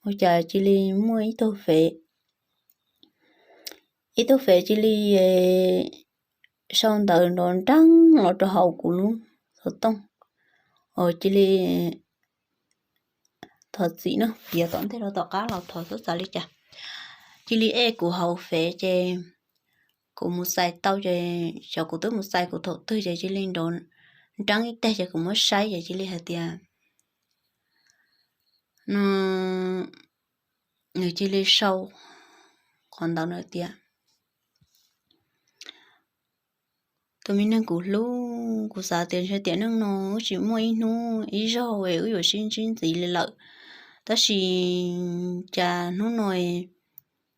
ua cas cia li muaj ib tug fev, ib tug fev cia li sau ntawv nrov nreeb los rau hauv kuv lub xov tooj. Cia li thov txim no, piav tom ntej rau tom qab los thov txhob xav li cas. Cia li ej kuv hauv fev ces kuv mus xais tau ces xyov kuv twb mus xais kuv thaum twg ces cia li nrov nreeb ib teg ces kuv muab saib ces cia li hais tias no, nws cia li sau qhov ntawd no tias tus me neeg kuv hlub, kuv xav tias ntshe tiam neej no wb tsis muaj ib hnub ib zaug es wb yuav sib ntsib ntxiv li lawm, tab sis cas hnub no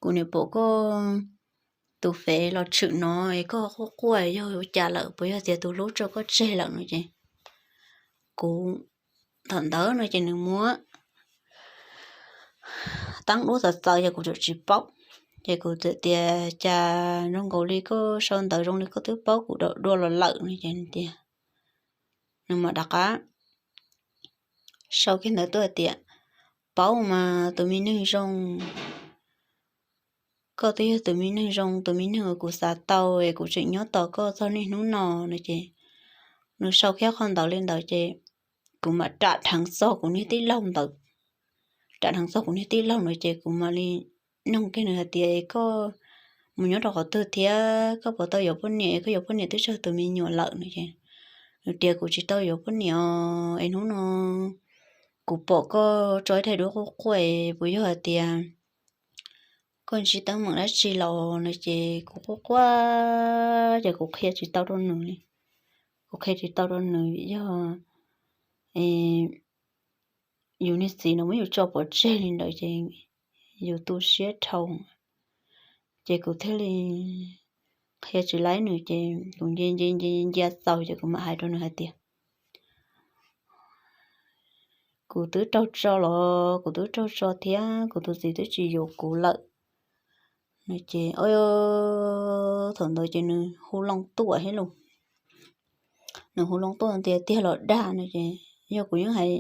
kuv niam pom koj tus fev los tshwm no es koj quaj quaj yog ua cas lawm, puas yog tias tus hlub tso koj tseg lawm no ces kuv, thaum ntawd no ces nws muab teeb duab txawv txawv ces kuv tseem tsis paub. Ces kuv txawm tias cas zoo nkaus li koj sau ntawv zoo li koj twb paub kuv dua los lawm no ces tias, nws mam rov qab sau kiag ntawv tuaj hais tias paub mas tus me neeg zoo, koj twb yog tus me neeg zoo, tus me neeg uas kuv xav tau es kuv tseem nyob tos koj txog niaj hnub no no ces nws sau kiag qhov ntawd li ntawd ces kuv mam ram dheev txog kuv niag tij laug ntawd, ram dheev txog kuv niag tij laug no ces kuv mam li noog kiag nws hais tias koj mus nyob rau qhov twg thiab koj puas tau yuav poj niam, koj yuav poj niam twb tsis yog tus me nyuam lawm no ces nws tias kuv tsis tau yuav poj niam es hnub no kuv pom koj tso ib daim duab quaj quaj es puas yog hais tias koj ntsib teeb meem dab tsi los no ces kuv quaj quaj ces kuv qhia tsis tau rau nws li. Kuv qhia tsis tau rau nws yog yus niag txiv no muab yus tso pov tseg li ntawd ces yus tu siab dhau. Ces kuv thiaj li qhia tsis laib nws ces kuv nce nce nce ncia txaus ces kuv mam hais rau nws hais tias kuv twb raug tso los kuv twb raug tso thiab kuv tus txiv twb tsis yuav kuv lawm no ces thaum ntawd ces nws hu loo tuaj thiab los, nws hu loo tuaj tias tiag los dag no ces yog kuv yeej hais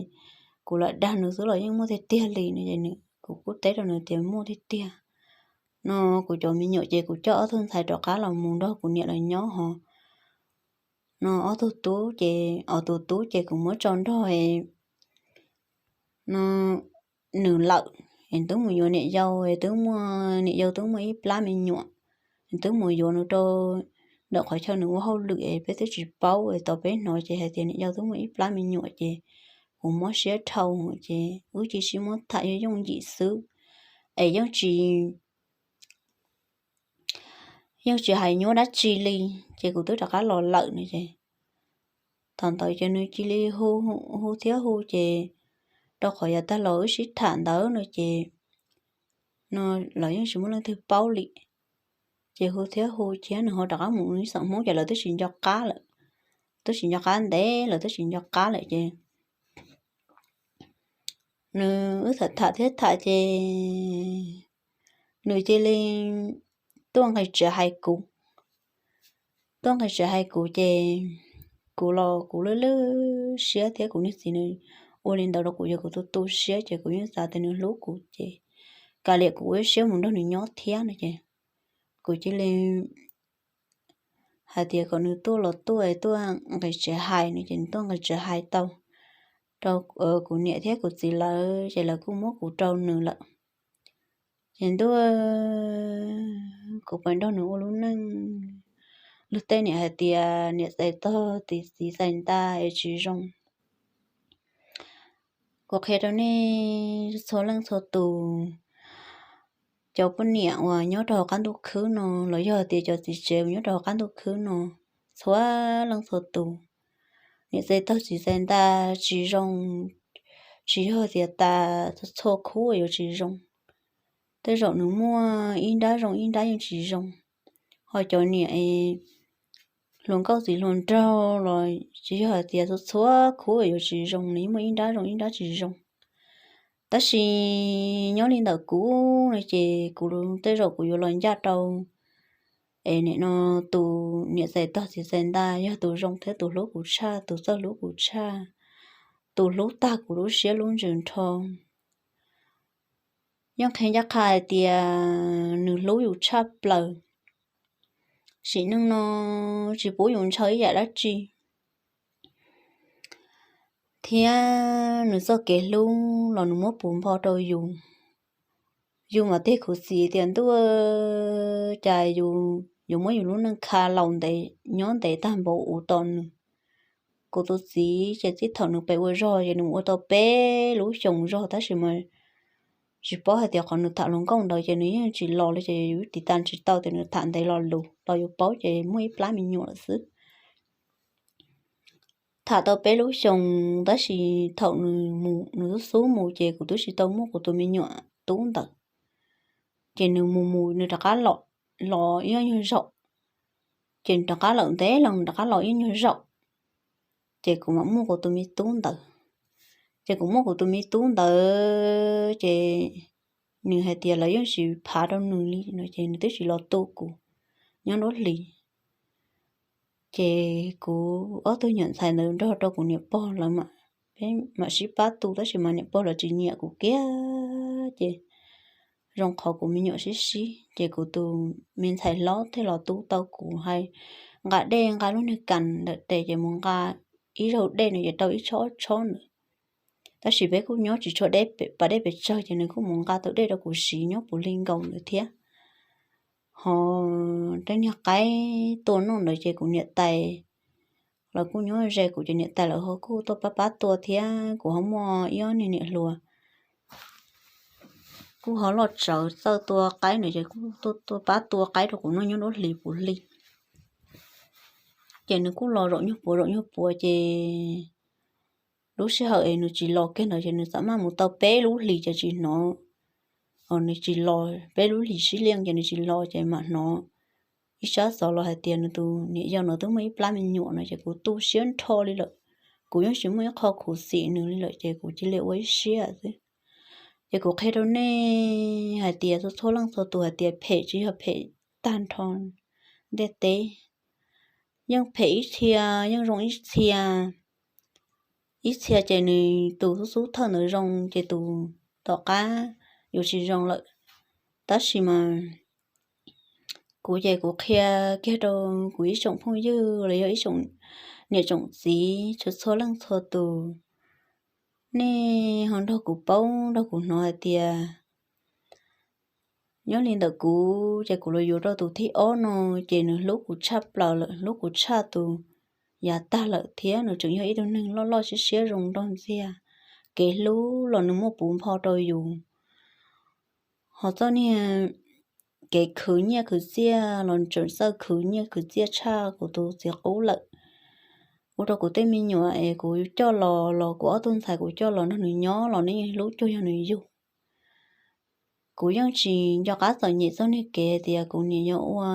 kuv lam dag nws xwb los yeej muaj tiag tiag li no ces nws, kuv kuj teb rau nws tias muaj tiag tiag no. Kuv cov me nyuam ces kuv coj ob tug ntxhais rov qab los mus nrog kuv niam lawv nyob ho no ob tug tub ces, ob tug tub ces kuv muab tso nrog no nws lawm, es twb mus yuav niam yau, twb muaj, niam yau twb muaj ib plab me nyuam, twb mus yuav nws rau ntawm qhov chaw nws ua hauj lwm es peb twb tsis paub, es tau peb hnov ces hais tias niam yau twb muaj ib plab me nyuam ces kuv mob siab dhau ces wb cia li sib muab tham yooj yooj yim xwb, es yeej tsis yeej tsis hais nyuaj dab tsi li, ces kuv twb rov qab los lawm no ces thaum ntawd ces nws cia li hu, hu thiab hu ces rau qhov yav tag los wb sib tham ntawd no ces no los yeej tsis muaj leej twg paub li. Ces hu thiab hu thiab nws ho rov qab mus ib xeem Hmoob ces lawv twb tsis nco qab lawm, twb tsis nco qab ntev, lawv twb tsis nco qab lawm ces nws wb tham tham thiab tham ces nws cia li tuaj nqis tsev hais kuv. Tuaj nqis tsev hais kuv ces kuv los kuv lwj lwj siab thiab kuv niag txiv nws ua li ntawd rau kuv ces kuv tu tu siab ces kuv yeej xav tias nws hlub kuv ces kav liam kuv ua siab mus nrog nws nyob thiab no ces kuv cia li hais tias kom nws tuaj los tuaj, tuaj nqis tsev hais no ces nws tuaj nqis tsev hais tau rau kuv niam thiab kuv txiv lawv ces lawv kuj muab kuv rau nws lawm. Ces ntuj, kuv pais nrog nws ua lub neej. Luag tej niam hais tias niam txais tog txiv txais ntaj es tsis zoo. Kuv qhia rau nej txhua leej txhua tus, cov poj niam uas nyob rau hauv qab ntuj khwb no los yog tias cov txiv tsev uas nyob rau hauv qab ntuj khwb no, txhua leej txhua tus, niam txais tog txiv txais ntaj tsis zoo, tsis yog tias tas txhua khub yuav tsis zoo. Tej zaum nws muaj ib nrab zoo ib nrab yeej tsis zoo. Ho cov niam hluas nkauj txiv hluas nraug los tsis yog hais tias txhua txhua khub yuav tsis zoo, nws yeej muaj ib nrab zoo ib nrab tsis zoo. Tab sis nyob li ntawm kuv no ces kuv tej zaum kuv yuav los ncaj rau es nim no tus niam txais tog txiv txais ntaj yog tus zoo thiab tus hlub kuv tshaj, tus txawj hlub kuv tshaj, tus hlub tag kuv lub siab lub ntsws nrho. Yeej qhia ncaj qha hais tias nws hlub yus tshaj plaws. Sim neej no tsis pub yus ntshaw ib yam dab tsi, thiab nws txoj kev hlub los nws muab puv npo rau yus. Yus mam tej khuv xim tias ntuj, cas yus yuav muab yus lub neej kha laus ntev nyob ntev tag npaum ua tos nws. Kuv tus txiv ces txij thaum nws pem ua zog ces nws ua tau peb lub xyoos zog tab sis mas tsis paub hais tias qhov nws tham hluas nkauj ntawd ces nws yeej tsis los li ces yus tiv tas tsis tau tias nws tham ntev lo lus los yus paub ces muaj ib plab me nyuam lawm xwb. Tham tau peb lub xyoos tab sis thaum nws mus nws xub xub mus ces kuv twb tsis tau muaj kuv tus me nyuam tub ntawd. Ces nws mus mus nws rov qab los, los ib nyuag zaum, ces nws rov qab lawm ntev los nws rov qab los ib nyuag zaum, ces kuv mam muaj kuv tus me tub ntawd. Ces kuv muaj kuv tus me tub ntawd ces nws hais tias lawv yeej tsis phav rau nws li no ces nws twb tsis los tu kuv nyob nruab hlis. Ces kuv ob tug nyuam ntxhais ntawd nrog rau kuv niam pog lawv mam, peb mam sib pab tu tab sis mas niam pog lawv tsis nyiam kuv kiag ces zoo qhov kuv me nyuam sib sib ces kuv tus me ntxhais hlob thiaj los tu tau kuv hais nqa dej nqa lub niag kas ntawm tes ces mus nqa ib zaug dej no ces rau ib tshob ob tshob ntawd. Tab sis peb kuj nyob tsis tshua deb, pas dej pes tsawg ces nws kuj mus nqa tau dej rau kuv siv nyob puv hli nkaus ntawd thiab. Ho tej niag qaib tua noj ntawd ces kuv niam tais lawv kuj nyob ze kuv ces niam tais lawv ho kuj tuaj pab pab tua thiab kuv ho muaj ib ob niag niam hluas kuj ho loj tsawv txawj tua qaib ntawd ces kuj tuaj pab tua qaib rau kuv noj nyob nruab hlis puv hli. Ces nws kuj los zaum nyuag puav zaum nyuag puav ces lub sij hawm es nws tsis los kiag ntawd ces nws xam maj mus tau peb lub hlis ces tsis hnov, nws tsis los peb lub hlis sib liaj ces nws tsis los ces mam hnov ib sab xov los hais tias nws tus niam yau no twb muaj ib plab me nyuam no ces kuv tu siab nrho li lawm. Kuv yeej tsis muaj ib qho khuv xim nws li lawm ces kuv cia li ua ib siab xwb. Ces kuv qhia rau nej hais tias txhua txhua leej txhua tus hais tias phem tsis yog phem tag nrho ntiaj teb, yeej phem ib txhia yeej zoo ib txhia. Ib txhia ces nws tus xub xub thawj ntawd zoo ces tus tom qab yuav tsis zoo lawm. Tab sis mas Kuv ces kuv qhia kiag rau kuv ib tsoom phooj ywg los yog ib tsoom niam tsoom txiv txhua txhua leej txhua tus, nej ho nrog kuv paub nrog kuv hnov hais tias nyob li ntawm kuv ces kuv los yuav rau tus thib ob no, ces nws hlub kuv tshaj plaws lawm, hlub kuv tshaj tus yav tag lawm thiab nws tseem yog ib tug neeg loj loj siab siab zoo nraug ntxiag. Kev hlub los nws muaj puv npo rau yus, ho txoj niag kev khwv nyiaj khwv txiaj los tseem txawj khwv nyiaj khwv txiaj tshaj kuv tus txiv qub lawm. Ua rau kuv tej me nyuam es kuv coj los los kuv ob tug ntxhais kuv coj los nrog nws nyob los nws yeej hlub cuag yog nws yug. Kuv yeej tsis nco qab txom nyem txog niag kev tias kuv niam yog ua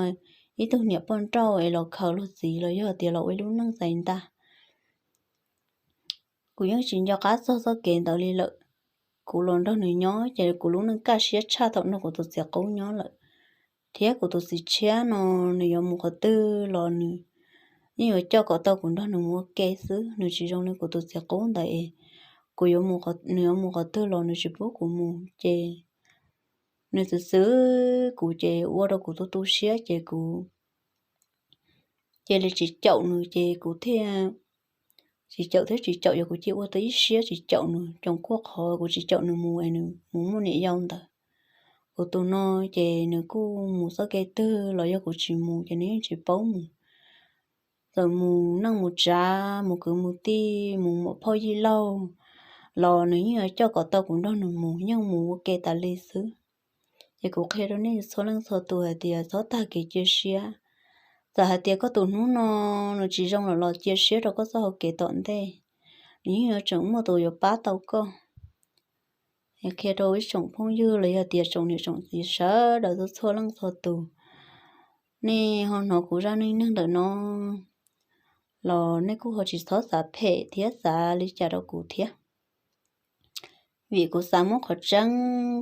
ib tug niam poj nrauj es los khaws luag txiv los yog tias los ua ib lub neej txais ntaj. Kuv yeej tsis nco qab txog txoj kev ntawd li lawm. Kuv los nrog nws nyob ces kuv lub neej kaj siab tshaj thaum nrog kuv tus txiv qub nyob lawm. Thiab kuv tus txiv tshiab no, nws yuav mus qhov twg los nws yeej yuav coj kom tau kuv nrog nws mus ua ke xwb, nws tsis zoo li kuv tus txiv qub ntawd es kuv yuav, nws yuav mus qhov twg los nws tsis pub kuv mus ces nws txwv txwv kuv ces ua rau kuv tu tu siab ces kuv cia li tsis caum nws ces kuv thiaj tsis caum thiab tsis caum, yog kuv cia ua tau ib siab tsis caum nws, coom kuaj qhov kuv tsis caum nws mus es nws mus muaj niam yau ntawd. Kuv tus no ces nws kuj mus txoj kev twg los yog kuv tsis mus ces nws yeej tsis paub mus. Txawm mus neej mus tsav, mus kwv mus tij, mus muam phauj yij laug los nws yeej yuav coj kom tau kuv nrog nws mus, yeej mus ua ke tas li xwb. Ces kuv qhia rau nej txhua leej txhua tus hais tias txhob tag kev cia siab. Txawm hais tias koj tus hnub no nws tsis zoo lawm los cia siab rau koj txoj hau kev tom ntej, nws yeej yuav tseem muaj tus yuav pab tau koj. Qhia rau ib tsoom phooj ywg los yog tias tsoom niam tsoom txiv sawv daws txhua txhua leej txhua tus, nej ho hnov kuv zaj neej neeg ntawm no los nej kuj ho tsis txhob xav phem thiab xav li cas rau kuv thiab. Vim kuv xav muab qhov tseeb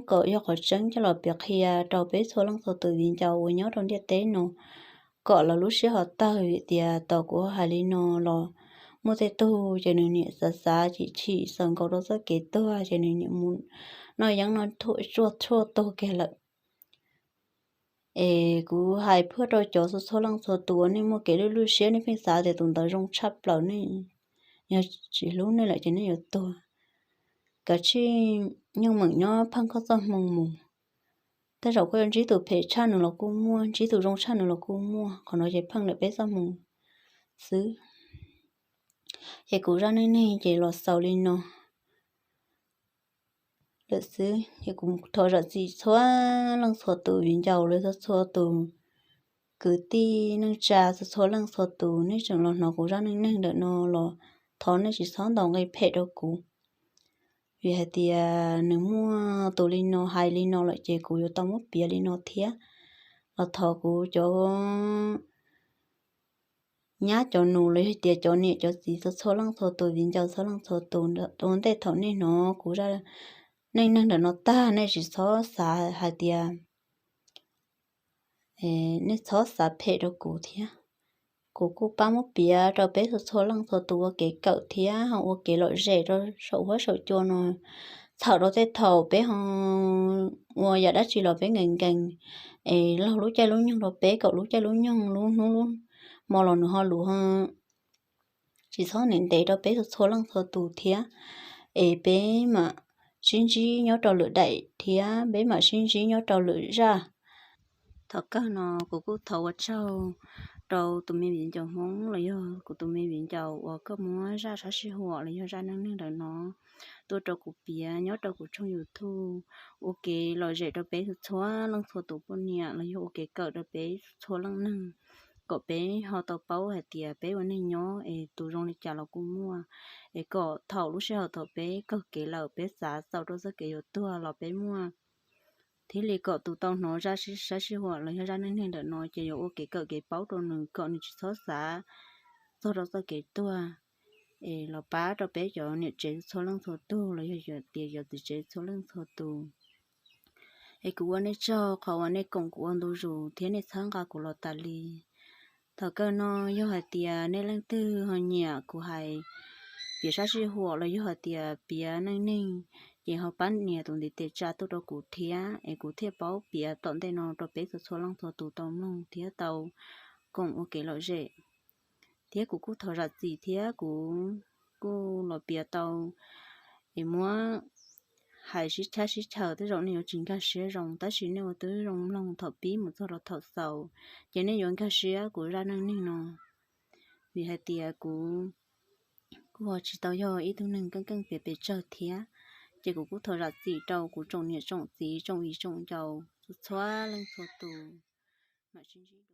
kom yog qhov tseeb coj los piav qhia rau peb txhua leej txhua tus viv ncaus uas nyob rau ntiaj teb no kom lawv lub siab ho tawg, vim tias tau kuv hais li no los muaj tej tug ces nws niam xav xav chim chim xav nkaus rau txoj kev tuag ces nws niam mus noj yeeb noj tshuaj tuag kiag lawm. Es kuv hais phuaj rau cov txhua txhua leej txhua tus uas nej muaj kev lwj lwj siab, nej pheej xav tias tus ntawd zoo tshaj plaws, nej yog tsis hlub nej lawm ces nej yuav tuag. Kav tsij yeej meem nyob pheej koj txoj hmoo mus. Tej zaum koj yuav ntsib tus phem tshaj nws los kuj muaj, ntsib tus zoo tshaj nws los kuj muaj, qhov no ces pheej lawm peb txoj hmoo xwb. Ces kuv zaj neej neeg ces los xaus li no lawm xwb. Ces kuv thov zam txim txhua leej txhua tus viv ncaus los txhua txhua tus kwv tij neej tsa txhua txhua leej txhua tus, nej tseem los hnov kuv zaj neej neeg ntawm no los thov nej tsis txhob ntaus nqi phem rau kuv. Vim hais tias nws muaj tus li no hais li no lawm ces kuv yuav tau muab piav li no thiab. Los thov kuv cov nyab cov nus los yog tias cov niam cov txiv txhua txhua leej txhua tus viv ncaus txhua leej txhua tus, ua ntej thaum nej hnov kuv zaj neej neeg ntawm no tag nej tsis txhob xav hais tias nej txhob xav phem rau kuv thiab. Kuv kuj pab muab piav rau peb txhua txhua leej txhua tus ua kev kawm thiab ho ua kev lom zem rau saum huab saum cua no, txhawm rau tej thaum peb ho ua yam dab tsi los peb nkees nkees, es laug lub caij lub nyoog rau peb kom lub caij lub nyoog lub hnub lub hmo los nws ho luv ho tsis txhob ntev ntev rau peb txhua txhua leej txhua tus thiab. Es peb mam sib ntsib nyob rau lwm daim thiab peb mam sib ntsib nyob rau lwm zaj. Thaum kawg no kuv kuj thov ua tsaug rau tus me viv ncaus Hmoob los yog kuv tus me viv ncaus uas koj muab zaj sab sij huam los yog zaj neej neeg ntawm no tuaj rau kuv piav nyob rau kuv tshooj YouTube, ua kev lom zem rau peb txhua leej txhua tus poj niam los yog ua kev kawm rau peb txhua leej neeg, kom peb ho tau paub hais tias peb ua neej nyob es tus zoo li cas los kuj muaj, es kom thaum lub sij hawm thaum peb kawg kev lawm peb xav txaus rau txoj kev yuav tuag los peb muaj, thiaj li kom tus tau hnov zaj sab sij huam los yog zaj neej neeg ntawm no ces yuav ua kev kawm kev paub rau nws kom nws tsis txhob xav txog rau txoj kev tuag. Es los pab rau peb cov niam tsev txhua leej txhua tug los yog tias cov txiv tsev txhua leej txhua tus. Es kuv ua nej tsaug qhov uas nej koom kuv ua ntu zus thiab nej txhawb nqa kuv los tas li. Thaum kawg no yog hais tias nej leej twg ho nyiam kuv hais piav sab sij huam los yog hais tias piav neej neeg ces ho pab nias tus ntiv tes tsa tuaj rau kuv thiab es kuv thiaj paub piav tom ntej no rau peb txhua txhua leej txhua tus tau mloog thiab tau koom ua kev lom zem. Thiab kuv kuj thov zam txim thiab kuv kuj los piav tau es muab hais sib chab sib chaws tej zaum nej yuav tsis nkag siab zoo, tab sis nej ua twb zoo mloog thaum pib mus txog rau thaum xaus, ces nej yuav nkag siab kuv zaj neej neeg no. Vim hais tias kuv kuj ho tsis tau yog ib tug neeg keej keej pes pes tsawg thiab, ces kuv kuj thov zam txim rau kuv tsoom niam tsoom txiv tsoom viv tsoom ncaus txhua txhua leej txhua tus. Mam sib ntsib dua.